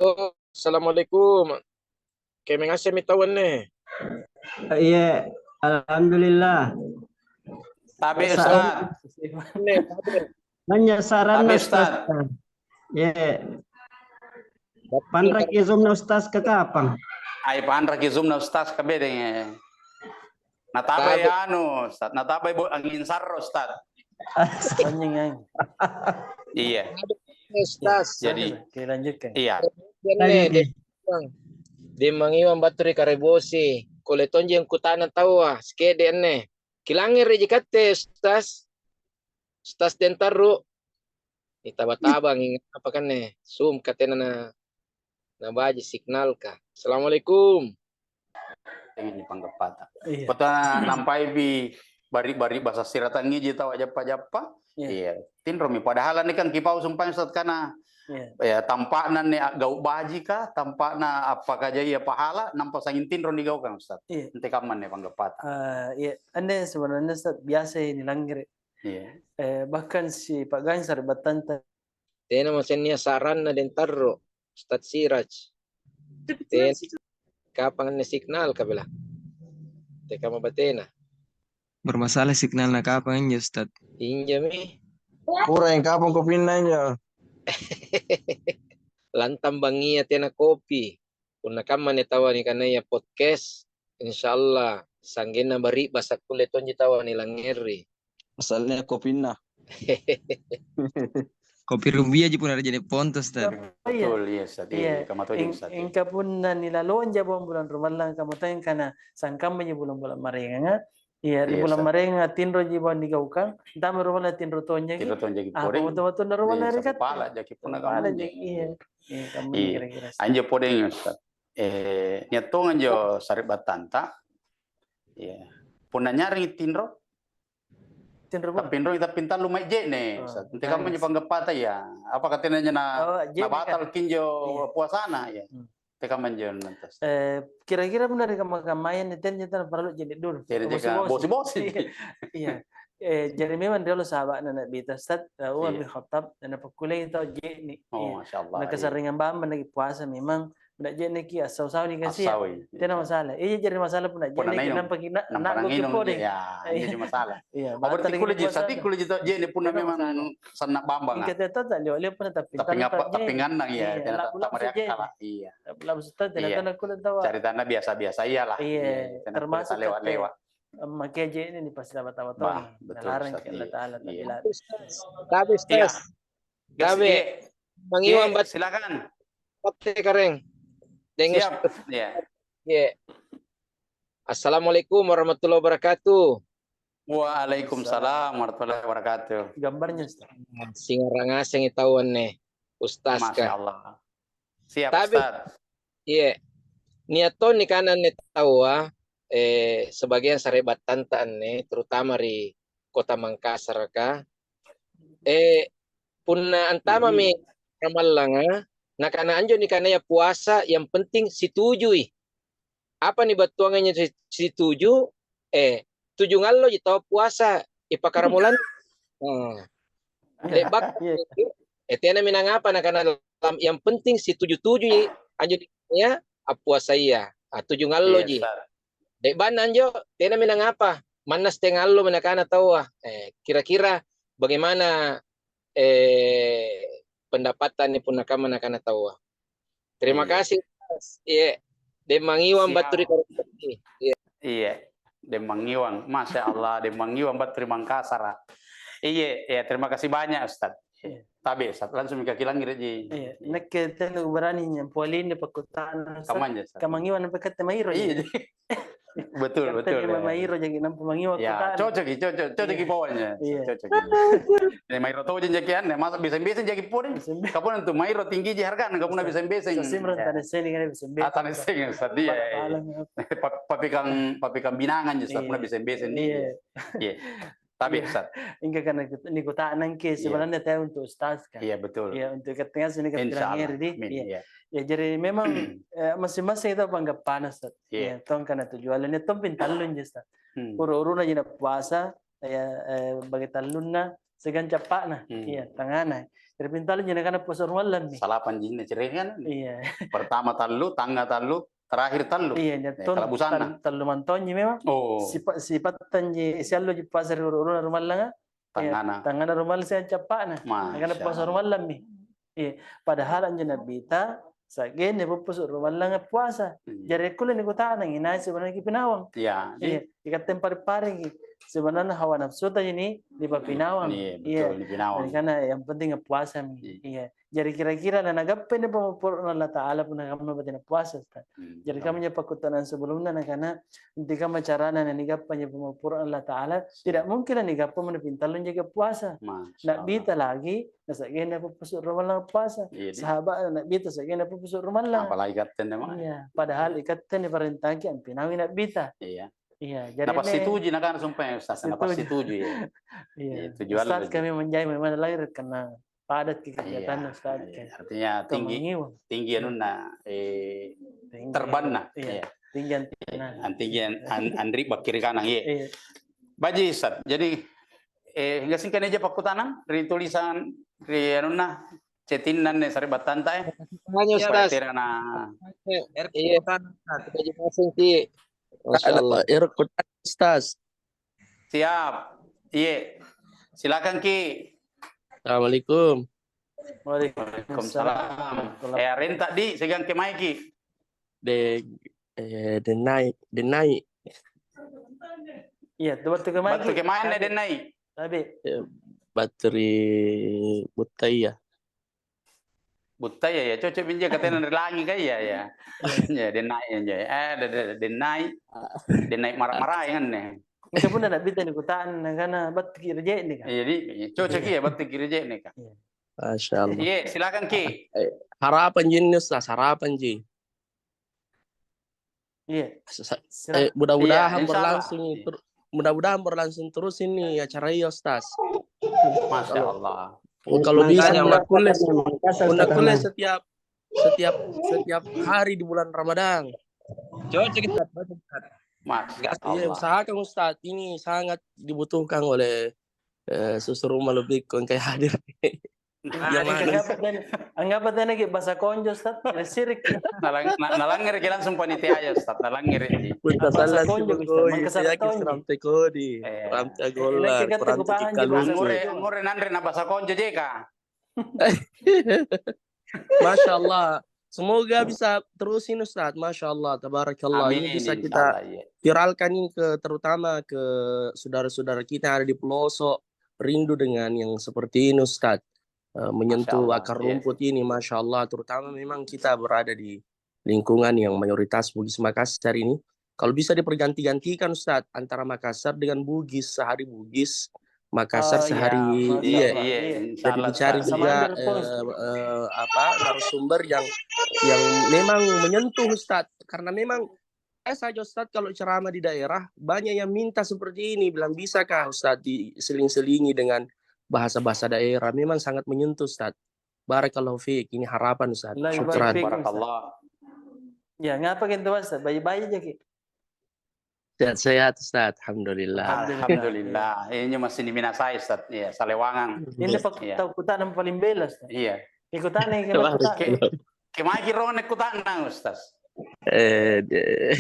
Oh, assalamualaikum. Keme ngasemmi tau anne. Iya, alhamdulillah. Tabe', Ustaz. Anne, tabe'. Nanya saranna, Ustaz. Iya. Panraki Zoom-na Ustaz ka kapang? Ai, panraki Zoom-na Ustaz ka bedeng, eh. Natabai anu, Ustaz, natabai bo-, anging sarro, Ustaz. Anjing, anjing. Iya. Ustaz. Jadi, oke, lanjutkan. Iya. Demmang iwang battu ri Karebosi. Kole tonji angkutana taua, sikede' anne. Kilangngere'ji katte, Ustaz. Ustaz Dentarru. Nitaba-tabangi apa kanne, sumka tena na, nabaji signalka. Assalamualaikum. Tengngi panggappata. Iya. Kota nampai bi bari-bari basa siratangngiji tau a'jappa-jappa. Iya. Iya. Tinromi. Padahal anne kan kipau sumpang Ustaz kana, iya, ya, tampa'na anne a'gau' bajika, tampa'na appakajai pahala, nampa sanging tinro nigaukang Ustaz. Iya. Antekamma anne panggappata. Eh, iya. Anne sebenarnya Ustaz biasa nilangngerei. Iya. Eh, bahkan sipa'gang sari'battanta. Tena masennia saranna Dentarru, Ustaz Siraj. Tena kapang anne signalka bela. Tekamma batena. Bermasalah signalna kapang injo, Ustaz? Injomi. Pura yang kapang kopinna injo. Lantang bangngia tena kopi. Punna kamma anne taua nikanaya podcast, insyaallah sa'genna bari'basa' kulle tonji taua nilangngeri. Asalnya kopinna. Kopi rubiaji punna ri je'ne' ponto, Ustaz. Oh, iya. Betul, iya, Ustaz. Iya. Iya, kamma tojeng, Ustaz. Engka punna nilaloanja bulang-bulang rumallang, kamma tojeng kana sangkammaji bulang-bulang maraenganga. Iya, ri bulang maraenga tinroji bawang nigaukang, antama rumallang tinro tonjaki. Tinro tonjaki. Ah, pole. Kamma tojeng, betul. Iya, ri kata. Pala jaki punna kamma tojeng. Iya. Iya, kamma kira-kira. Anjo podeng, Ustaz. Eh, nia' tonga anjo sari'battanta. Iya. Punna nyaring tinro, Tinro pole. Tappinroi tappintallu mae je'ne'. Ah, Ustaz. Ente kamma anjo panggappata, iya. Apaka tena na, oh, je'ne' nabatal kan? Kinjo puasana, iya. Hmm. Ente kamma anjo nantas. Eh, kira-kira punna ri kamma-kammaya anne tena tena parallu je'ne' dulu. Tena je'ne' bosi-bosi. Iya. Eh, jari memang riolo sahaba'na Nabita, Ustaz, eh, Umar bin Khattab, na napakkullei tau je'ne'. Oh, iya. Masya Allah, iya. Nakasarringang bambang lagi puasa memang. Punna je'neki assau-sauni kasi, iya. Assau, iya. Tena masalah. Iya, jari masalah punna je'neki nampa ki na-, nampa nanginung pole. Iya, iya, jadi masalah. Iya, oh, berarti kulle ji, sati kulle ji tau je'ne' punna memang sanna' bambang. Mingka tena tau liwa-liwa punna tapi tapi ngapa, tapi ngannang, iya, tena tau mariakkala. Iya. Labu-labu setta tena tau kulle tau. Caritanna biasa-biasa iyalah. Iya, tena kulle tau lewa-lewa. Makea je'ne' ni pasti laba-laba tongi. Bah, betul, Ustaz. Nalarang ki Allah Ta'ala, tapi la- Ustaz. Tapi, Ustaz. Gabe. Mangiwang bat-, silakan. Batte kareng. Deng siap. Iya. Assalamualaikum warahmatullahi wabarakatuh. Waalaikumsalam warahmatullahi wabarakatuh. Gambarnya, Ustaz. Singara ngasengi tau anne, Ustaz ka. Masya Allah. Siap, Ustaz. Iya. Nia' tong nikana anne taua, eh, sebagian sari'battanta anne, terutama ri Kota Mangkasaraka, eh, punna antamami ramallanga, nakana anjo nikanaya puasa, yang penting situjui. Apa nibattuangannya si-, situju? Eh, tuju ngalloji tau puasa, ipakaramulan. Nah, le'bak-, eh, tenami nangapa nakana, yang penting situju-tujui anjo nikanaya appuasaya. Ah, tuju ngalloji. Iya, Ustaz. Le'ba'na anjo, tenami nangapa, manna sitenga allomi nakana taua. Eh, kira-kira bagaimana, eh, pendapattanni punna kamma nakana taua? Terima kasih, Ustaz. Iya. Deng mangiwang battu ri Karaeng. Iya. Iya. Deng mangiwang. Masya Allah, deng mangiwang battu ri Mangkasara. Iya, iya, terima kasih banyak, Ustaz. Iya. Tabe', Ustaz, langsung mika kilangngere' ji. Iya, nakke tena kubarani nyampualinna pakkutana, Ustaz. Kamanja, Ustaz? Kamangiwa nampa katte mairo. Iya. Betul, betul, iya. Mairo jaki nampa mangiwa pakkutana. Ya, cocoki, cocok, cocoki pokoknya. Iya. Cocoki. Ini mairo tojeng jaki anne, masa beseng-beseng jaki pole. Beseng-beseng. Kapuna tu mairo tinggi ji hargana, kapuna beseng-beseng. Sasimrang tana seni kan beseng-beseng. Ah, tana seni, Ustaz, iya. Papikang, papikang binangan ji, Ustaz, kapuna beseng-beseng. Iya. Iya. Tapi, Ustaz. Iya. Ingka karena nikuta'nangki sebenarnya teh untuk Ustaz kan. Iya, betul. Iya, untuk ikatte ngaseng nika pilangngeri di. Amin. Iya. Ya, jadi memang, eh, masing-masing itu panggappana, Ustaz. Iya. Iya, tong karena tujuan lainnya tong pintallung ji, Ustaz. Hmm. Uru-uruna ji na puasa, ya, eh, bage tallunna, siagang cappa'na. Hmm. Iya, tangana. Jadi pintallung ji nakana puasa rumallang mi. Salapan jinne cerengan. Iya. Pertama tallu, tangnga tallu, terakhir tallu. Iya, jari tong tallu mantonji memang. Oh. Sipa-, sipattanji sialloji puasa ri uru-uruna rumallanga. Iya, tangngana. Tangngana rumallang siagang cappa'na. Masya Allah. Nakana puasa rumallang mi. Iya, padahal anjo Nabita sa'genna puppusu' rumallanga puasa. Iya. Jari kulle nikuta'nang inai sebenarnya kipinawang. Iya, iya. Ikatte pare-pareki sebenarnya hawa nafsuta ji ni dipapinawang. Iya, betul, dipinawang. Iya. Nakana yang penting puasami. Iya. Iya. Jari kira-kira na nagappai ni pamoporo'na Allata'ala punna kamma batena puasa, Ustaz? Hmm, betul. Jari kamma injo pakkuta'nang sebelumna nakana, inti kamma carana na nigappa injo pamoporo'na Allata'ala, tidak mungkin na nigappa mani pintallung jaki puasa. Masya Allah. Nabita lagi, na sa'genna puppusu' rumallang puasa. Iya, di- Sahaba'na Nabita sa'genna puppusu' rumallang. Apalagi katte anne mae. Iya, padahal ikatte niparentangki ampinawang Nabita. Iya. Iya, jari napasituju nakana sumpah, Ustaz, napasituju, ya. Iya. Iya, tujuan Ustaz, kami menjai memang lahir karena padatki kegiatanna, Ustaz. Iya, artinya tinggi, tinggi anunna, eh, terbanna. Iya, tinggi antenna. An-, tinggi an-, an-, anri' bakkiri kanang, iya. Iya. Baji, Ustaz. Jadi, eh, hingga singkani aja pakkutana ri tulisan ri anunna, chatting-na anne sari'battanta, eh. Tanya, Ustaz. Iya. Masya Allah. Ero kutana, Ustaz. Siap. Iye. Silakan, Ki. Assalamualaikum. Waalaikumsalam. Waalaikumsalam. Eh, arenta, Di, siagang kemaeki? De-, eh, Denai, Denai. Iya, tu battu kemae, Battu Ki. Kemae, Tabe. Denai? Tabe. Eh, battu ri Buttaya. Buttaya, ya, cocok minjo katena ri langi ka, iya, ya. Ya, Denai, ya, ya. Eh, de-, de-, Denai. Denai mara-marai nganne. Mingka punna nabbita nikuta'na, nakana battuki ri je'neka. Iya, di, iya, cocok iya, battuki ri je'neka. Iya. Masya Allah. Iya, silakan, Ki. Eh, harapan ji, Ustaz, harapan ji. Iya. Sa-, sa-, Sila- eh, mudah-mudahan Iya, insya Allah. berlangsung Iya. ter-, mudah-mudahan berlangsung terus ini acara iya, Ustaz. Masya Allah. Kalau bisa, Makanya, mudah kulle, Ustaz, mudah kulle Ustaz. setiap, setiap, setiap hari di bulan Ramadan. Cocok, Ustaz, cocok, Ustaz. Masya Iya, Allah. usahakan, Ustaz. Ini sangat dibutuhkan oleh, eh, susu rumah lebih kau yang kayak hadir. Nah, Yang jadi mana? anggapa tena, anggapa tena ki bahasa konjo, Ustaz? Sirik. Nalang-, na-, nalangngereki langsung panitia ya, Ustaz. Nalangngereki. Punta Bahasa sallang konjo, Ustaz. Mangkasara' tonji. Ramte kodi, Iya. ramte Eh, golla, inaki kata ramte kupahanji bahasa Angngure, konjo. angngure nanre na bahasa konjo jeka. Masya Allah. Semoga bisa terusin, Ustaz. Masya Allah, tabarakallah. Ini Amin, bisa insya kita Allah, iya. viralkan ini ke, terutama ke saudara-saudara kita yang ada di pelosok, rindu dengan yang seperti ini, Ustaz. Eh, menyentuh Masya Allah, akar iya. rumput ini, Masya Allah. Terutama memang kita berada di lingkungan yang mayoritas Bugis Makassar ini. Kalau bisa diperganti-gantikan, Ustaz, antara Makassar dengan Bugis, sehari Bugis, Makassar Oh, iya, sehari, Masya iya. Allah. Iya, Iya. insya Jadi Allah, dicari Ustaz. Sama juga, aja, Ustaz. eh, eh, apa, narasumber yang, yang memang menyentuh, Ustaz. Karena memang biasa aja, Ustaz, kalau ceramah di daerah, banyak yang minta seperti ini, bilang, "Bisakah, Ustaz, diseling-selingi dengan bahasa-bahasa daerah?" Memang sangat menyentuh, Ustaz. Barakallahu fiik. Ini harapan, Ustaz. Syukran. Barakallah. Ya, ngapa gitu, Ustaz? Baik-baik aja, Ki. Sehat-sehat, Ustaz. Alhamdulillah. Alhamdulillah. Alhamdulillah. Ini masih diminasai, Ustaz. Iya, salewangang. Ini Iya. pak-, Iya. tau kutana paling bela, Ustaz. Iya. Ikutana, Wah, ikutana. Ke-, kemae ki rone kutana, Ustaz. Eh, de-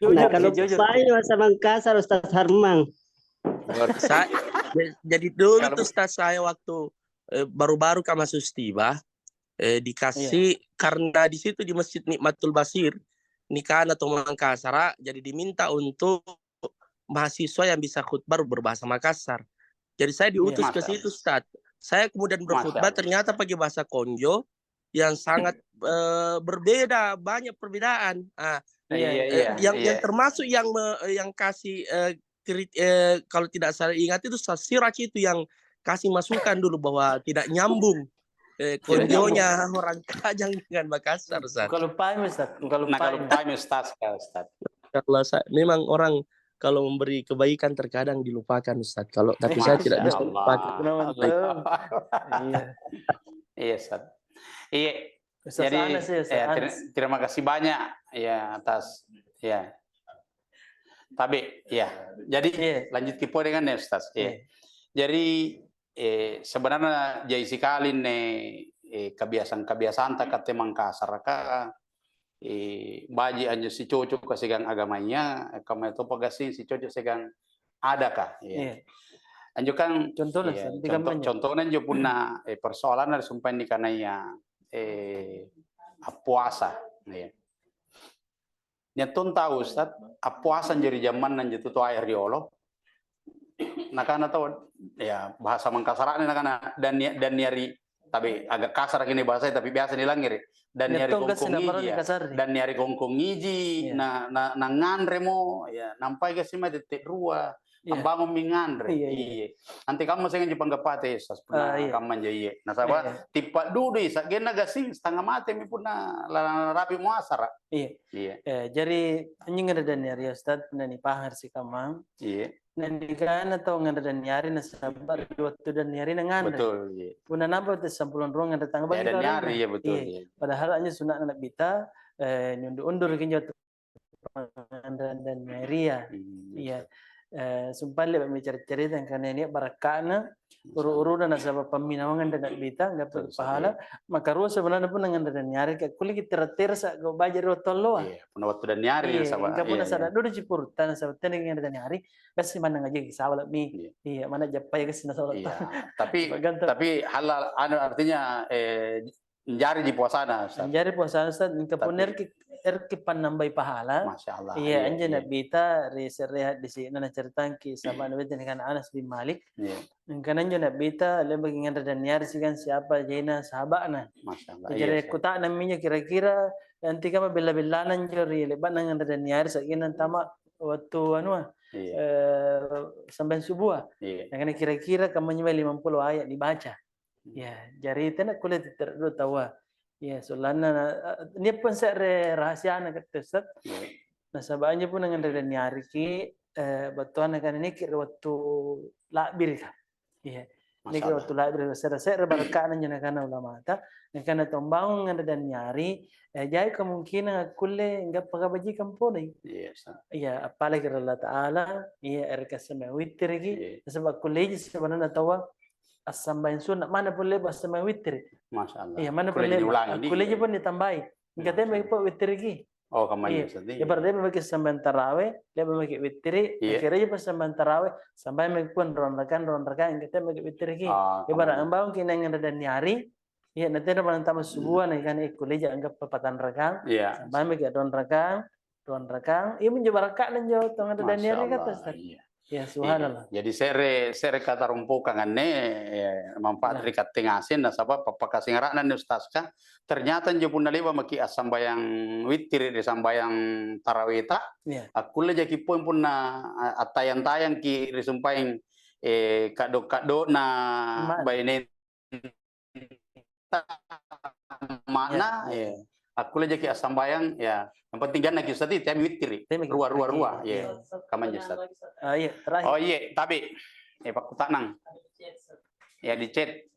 Jujur, Nah, kalau jujur. Paling bahasa Mangkasar, Ustaz Harmang. Sa-, ja-, jadi dulu Kalau tuh, Ustaz, saya waktu, eh, baru-baru ka masuk Stiva, eh, dikasih, Iya. karena di situ di Masjid Nikmatul Basir, nikahna tau Mangkasara, jadi diminta untuk mahasiswa yang bisa khutbah berbahasa Makassar. Jadi saya Iya. diutus ke Masya situ, Allah. Ustaz. Saya kemudian Masya berkhutbah Allah. ternyata pakai bahasa Konjo yang sangat, eh, berbeda, banyak perbedaan. Ah, Iya, eh, iya, yang, yang iya. termasuk yang me-, yang kasih, eh, krit-, eh, kalau tidak salah ingat itu Sasirac itu yang kasih masukan dulu bahwa tidak nyambung, eh, Tidak nyambung. Konjonya orang Kajang dengan Makassar, Ustaz. Bukan lupain, Ustaz. Bukan Nah, kalau lupain. lupain, Ustaz, ya, Ustaz. Kalau sa-, memang orang kalau memberi kebaikan terkadang dilupakan, Ustaz. Kalau, tapi saya Masya tidak bisa Allah. lupakan. Benar, betul. Iya. Iya, Ustaz. Iya. Ustaz Jadi, Anas, ya, Ustaz ya, ter-, Anas. terima kasih banyak, ya, atas, ya. Tapi, ya. Jadi, Iya. lanjut ki pole dengan, ya, Ustaz. Iya. Iya. Jadi, eh, sebenarnya jai sikali nne, eh, kebiasaan-kebiasaanta katte Mangkasaraka, eh, baji' anjo sicocok ka siagang agamaya, eh, kamma topa gassing sicocok siagang adaka, iya. Iya. Anjo kan, Contohna, iya, Ustaz, di contoh, kampanye. contohna anjo punna, eh, persoalanna ri sumpaeng nikanaya, eh, appuasa, iya. Nia' tong tau, Ustaz, appuasa anjo ri jammanna anjo tutoaya riolo. Nakana tau, ya, bahasa Mangkasara'na nakana, "Dan nia-, dan niari," tapi agak kasaraki inni bahasaya, tapi biasa nilangngere. "Dan Nia' niari tong gassing kongkong naparallu iji, ya. nikasarri. Dan niari kongkong iji, Iya. na, na, nangnganremo, ya, nampai gassing mae tette' rua, Iya. ambangung mi nganre." Iya, iya. Iya. Antekamma seng anjo panggappata, Ustaz, punna Ah, iya. kamma anjo, iya. Nasaba Iya. tippa' dudui, sa'genna gassing setengah matemi punna lalang narapi' muasara. Iya. Iya. Eh, jari anjo nganre dan niari, Ustaz, punna nipahang ri sikamma. Iya. Na nikana tau nganre dan niari nasaba ri wattu dan niari na nganre. Betul, iya. Punna nampa tette' sampulo ruang nganre tangnga Ya, bangngi dan tau niari, lainna. iya, betul, Iya. iya. Padahal anjo sunna'na Nabbita, eh, niundu-unduriki anjo pangnganreang dan niaria. Hmm, Iya. betul. Eh, sumpaeng le'ba' mi carita-carita angkana nia' barakka'na, Uru-uruna nasaba' pamminawang anre Na'bita, anggappa pahala. Maka rua sebenarnya pun anre Danniari, ka kulleki tera-terasa gau' baja' ri wattu alloa. Iya, punna wattu Danniari nasaba', iya, iya. Mingka punna sada dodoji purutta nasaba' tenaki anre Danniari, gassing manna ngajiki sabala'mi. Iya. Iya, manna jappai gassing nasabala'ta. Iya. Tapi, tapi halal, anu, artinya, eh, Anjariji puasana, Ustaz. Anjari puasana, Ustaz, mingka punna erki, erki pannambai pahala. Masya Allah. Iya, anjo Na'bita ri se're haddisi'na nacaritangki, saba' Na'bita nikana Anas bin Malik. Iya. Mingka anjo Na'bita le'baki nganre Danniari siagang siapa jaina sahaba'na. Masya Allah. Jari kuta'nammi injo kira-kira antikama bella-bellana anjo ri le'ba'na nganre Danniari sa'genna antama' wattu anua, eh, sambayang subua. Iya. Nakana kira-kira kammanjo mae limampulo aya' nibaca. Ya, jari tena kulle tittere' dulu taua. Ya, sollanna na, a, nia' pun se're rahasiana katte, Ustaz. Iya. Nasaba' anjo punna nganre Danniariki, eh, battuanna kan niaki ri wattu la'birika. Iya. Niaki ri wattu la'birika, se're-se're barakka'na anjo nakana ulamata, nakana tau mbangung nganre Danniari, eh, jai kemungkinan akkulle anggappa kabajikang pole. Iya, Ustaz. Iya, appalaki ri Allata'ala, iya, ere kassambayang wittiriki, nasaba' kulleji sebenarna taua assambayang sunna', manna pole le'ba' assambayang wittiri'. Masya Allah. Iya, manna pole le'ba', kulle ji pole nitambai. Mingka teai maki pole wittiriki. Oh, kamma injo. Iya. Ibarat le'ba' maki' sambayang tarawe, le'ba' maki' wittiri', akhirnya ji pole sambayang tarawe, sambayang maki' pole ruang rakang, ruang rakang, mingka teai maki' wittiriki. Ibarat ambangungi' nganre Danniari, iya, na tena pole antama' subua, na ikana, eh, kulle ji anggappa patang rakang, sambayang maki' ruang rakang, ruang rakang, iya minjo barakka'na injo tau nganre Danniari katte, Ustaz. Iya. Ya, subhanallah. Jadi se're, se're katarompokang anne, eh, manfaat ri katte ngaseng, nasaba' pappakasingara'na anne Ustazka. Ternyata injo punna le'ba' maki' assambayang wittiri' ri sambayang taraweta, akkulle jaki' poeng punna, a-, attayang-tayangki' ri sumpaeng, eh, kaddo-kaddo'na baine amma'na, iya. Akkulle jaki' assambayang, ya. Yang penting jannaki Ustaz, teami wittiri'. Rua, rua, rua, iya. Kamma injo, Ustaz. Ah, iya, terakhir. Oh, iya, tabe'. Eh, pakkuta'nang. Ya, di chat.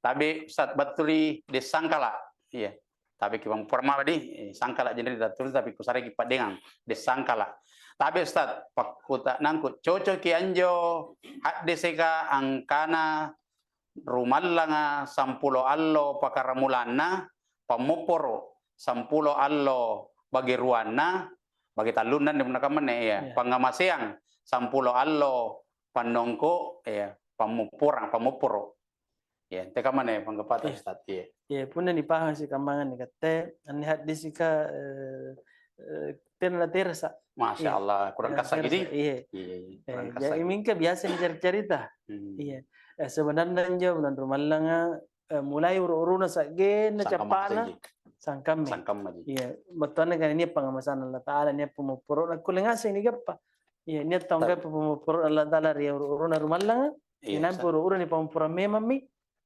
Tabe', Ustaz, battu ri Dessangkala'. Iya. Tabe' ki pammopporang mala di, eh, Sangkala' jenri dattu, tapi kusareki' paddengang, Dessangkala'. Tabe', Ustaz, pakkuta'nangku, cocoki anjo haddeseka angkana rumallanga sampulo allo pakaramulanna, pammopporo' sampulo allo bage ruanna, bage tallunna anne punna kammanne, iya. Iya. Pangngamaseang sampulo allo pannongko', iya, pammopporang, pammopporo'. Iya, tekammanne panggappata, Ustaz? Iya. Iya, punna nipahang sikammangang nikatte, anne haddisika, eh, eh, tena naterasa. Masya Allah, kurang kasaki di? Iya. Iya, iya, kurang kasaki. Mingka biasa nicari-carita. Hmm. Iya. Eh, sebenarna injo bulang rumallanga, eh, mulai uru-uruna sa'genna cappa'na, sangkamma. Sangkammaji. Iya, battuanna kan nia' pangngamaseang Allata'ala, nia' pammopporo'na, kulle ngaseng nigappa. Iya, nia' tau nggappa pammopporo'na Allata'ala ri uru-uruna rumallanga, nampa uru-uruna nipammopporang memammi.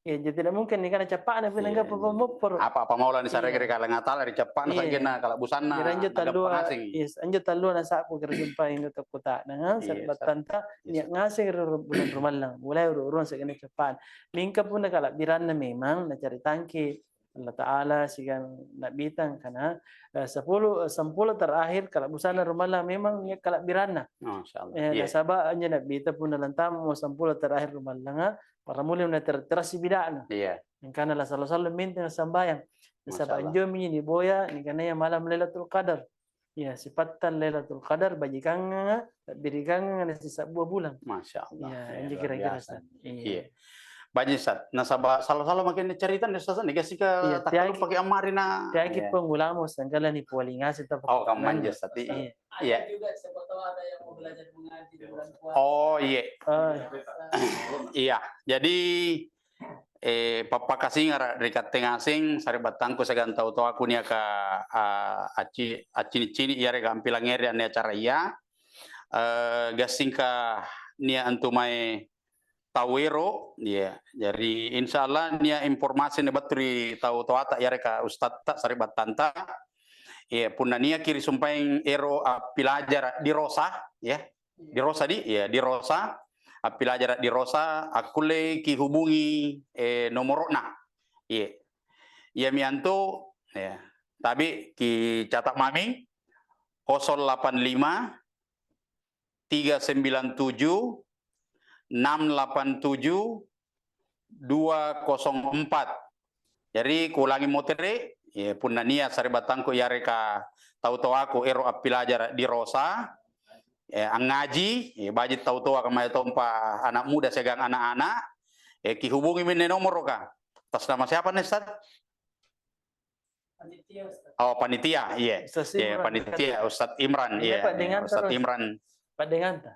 Iya, jadi tidak mungkin nikana cappa'na pi nanggappa pammopporo'. Apa-apa maulang nisareki ri Allata'ala ri cappa'na sa'genna kala'busanna. Jari anjo tallua, yes, anjo tallua nasa'bu kere sumpaeng anjo takkuta'nanga, sari'battanta, nia' ngaseng ri ru-, bulang rumallang. Mulai uru-uruna sa'genna cappa'na. Mingka punna kala'biranna memang nacaritangki Allata'ala siagang Na'bita angkana, eh, sepuluh, eh, sampulo terakhir kala'busanna rumallang memang nia' kala'biranna. Masya Allah. Eh, nasaba' anjo Na'bita punna lantamamo sampulo terakhir rumallanga, Para muli na tera-, terassi bida'na. Iya. Angkana la sallo-sallo minteng assambayang. Nasaba' injomi niboya nikanaya malam Lailatul Qadar. Iya, sipattang Lailatul Qadar, bajikanganga, labbirikanganga, na sisa'bua bulang. Masya Allah. Iya, anjo kira-kira, Ustaz. Iya. Baji', Ustaz. Nasaba' sallo-sallo maki' anne carita, Ustaz, nigassika takkaluppaki ammari na. Teaki pengulamo, sangkala nipiali ngaseng tau. Oh, kamma anjo, Ustaz. Iya. Iya. Oh, iya. Iya. Jadi, eh, pappakasingara' ri katte ngaseng, sari'battangku siagang tau-toaku niaka, a, acci-, accini'-cini' yareka ampilangngeri anne acaraya. Eh, gassingka nia' antu mae tau ero', iya. Jari, insya Allah nia' informasi nia' battu ri tau toata yareka ustadta, sari'battanta. Iya, punna niaki ri sumpaeng ero' appilajara' di Rosa, ya. Di Rosa di, iya, di Rosa. Appilajara' di Rosa, akkulleki hubungi, eh, nomoro'na. Iya. Iami antu, ya. Tabe' kicata' mami, kosong delapan lima, tiga sembilan tujuh, enam delapan tujuh dua kosong empat. Jari, kuulangi motere', ya, punna nia' sari'battangku yareka tau toaku ero' appilajara' di Rosa, eh, angngaji, eh, baji' tau toa kammayatompa ana' muda siagang ana'-ana', eh, kihubungi minne nomoroka. Atas nama siapa anne, Ustaz? Panitia, Ustaz. Oh, panitia, iya. Ustaz Iya, Imran. Panitia, Ustaz Imran, Ini iya, Pak, iya, dengan Ustaz terus. Imran. Pak, dengan ta?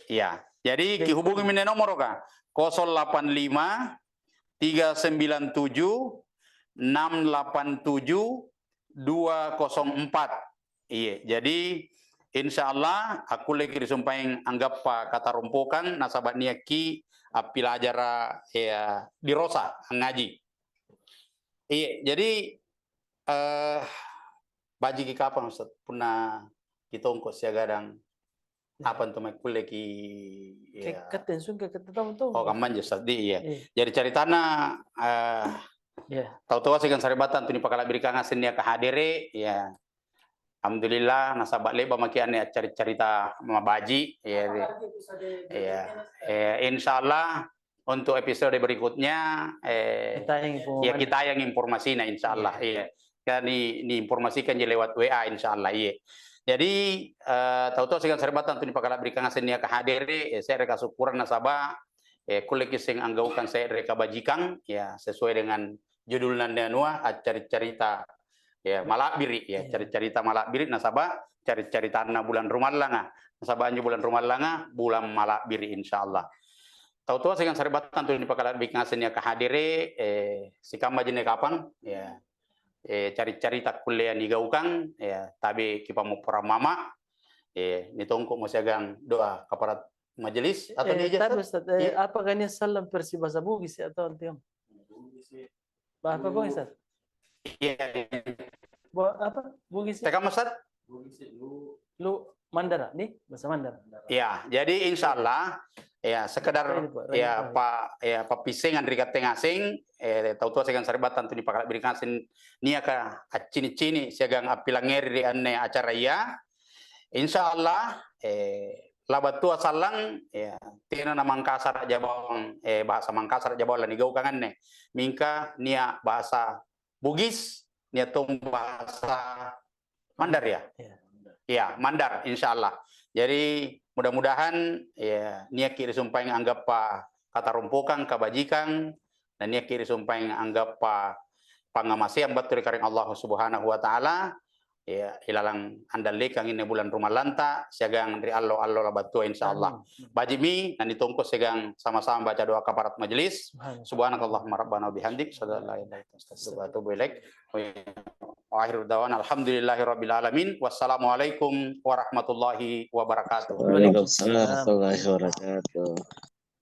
Iya. Jadi, Iya. kihubungi minne nomoroka. Kosong delapan lima, tiga sembilan tujuh, enam delapan tujuh, dua kosong empat. Iya, jadi, insya Allah, akkulleki risumpaeng anggappa katarompokang, nasaba' nia'ki appilajara', ya, di Rosa, angngaji. Iya, jadi, eh, bajiki kapang, Ustaz, punna kitongko' siagang Ya. apa antu mae kulleki, Ke-, ya. Katte sungke katte tau tuh. Oh, kammanjo, Ustaz, di, iya. Iya. Jadi, caritana, eh, Iya. tau toa siagang sari'battang antu nipakala'birikang ngaseng niaka hadere', ya. Alhamdulillah, nasaba' le'ba' maki' anne accari-carita mabaji', ya, di, Apa lagi episode iya. berikutnya, Mas? Eh, insya Allah, untuk episode berikutnya, eh, Kita yang ya, pengumuman. kita yang informasinya, insya Allah, Iya. iya. Ka ni-, niinformasikanji lewat W A, insya Allah, iya. Jadi, eh, tau toa siagang sari'battang antu nipakala'birikang ngaseng niaka hadere', eh, se're kasukkurang nasaba', eh, kulleki seng anggaukang se're kabajikang, ya, sesuai dengan judulna anne anua, accari-carita, ya, mala'biri', ya, Iya. cari-carita mala'biri', nasaba' cari-caritanna bulang rumallanga. Nasaba' anjo bulang rumallanga, bulang mala'biri', insya Allah. Tau toa siagang sari'battang antu nipakala'birikang ngaseng niaka hadere', eh, sikamma jinne kapang, ya. Eh, cari-carita kullea nigaukang, ya, tabe' kipammopporang mama', eh, nitongko'mo siagang doa kaparat majelis, atau Eh, nia' ja, tapi, Ustaz? Ustaz, eh, Iya. apakah ini salam versi bahasa Bugis, ya, atau antiam? Bahasa Bugis, Ustaz? Iya. Bo-, apa? Bugis, ya? Tekamma, Ustaz? Lu Mandara, nih, bahasa Mandara. Ya, jadi insya Allah, ya, sekedar, Apa ini, Pak? ya, Apa? pa-, ya, pappissengang ri katte ngaseng, eh, tau toa siagang sari'battang antu nipakala'birikang ngaseng niaka accini'-cini' siagang appilangngeri ri anne acaraya. Insya Allah, eh, labattua sallang, ya, tena na Mangkasara' ja bawang, eh, bahasa Mangkasara' ja bawang lanigaukang anne. Mingka nia' bahasa Bugis, nia' tong bahasa Mandar, ya? Iya. Iya, Mandar, insya Allah. Jadi, mudah-mudahan, ya, nia'ki' risumpaeng anggappa katarompokang, kabajikang, na nia'ki' risumpaeng anggappa pangngamaseang battu ri Karaeng Allah Subhanahu wa Ta'ala, ya, ilalang andallekang anne bulang rumallanta siagang ri allo-allo labattua, insya Allah. Amin. Baji'mi, nanitongko' siagang sama-sama baca doa kaparat majelis. Subhanallah. Subhanakallahumma rabbana wa bihamdik, asyhadu an la ilaha illa anta, astaghfiruka wa atubu ilaik. Wa akhiru da'wana alhamdulillahi rabbil alamin. Wassalamualaikum warahmatullahi wabarakatuh. Waalaikumsalam warahmatullahi wabarakatuh.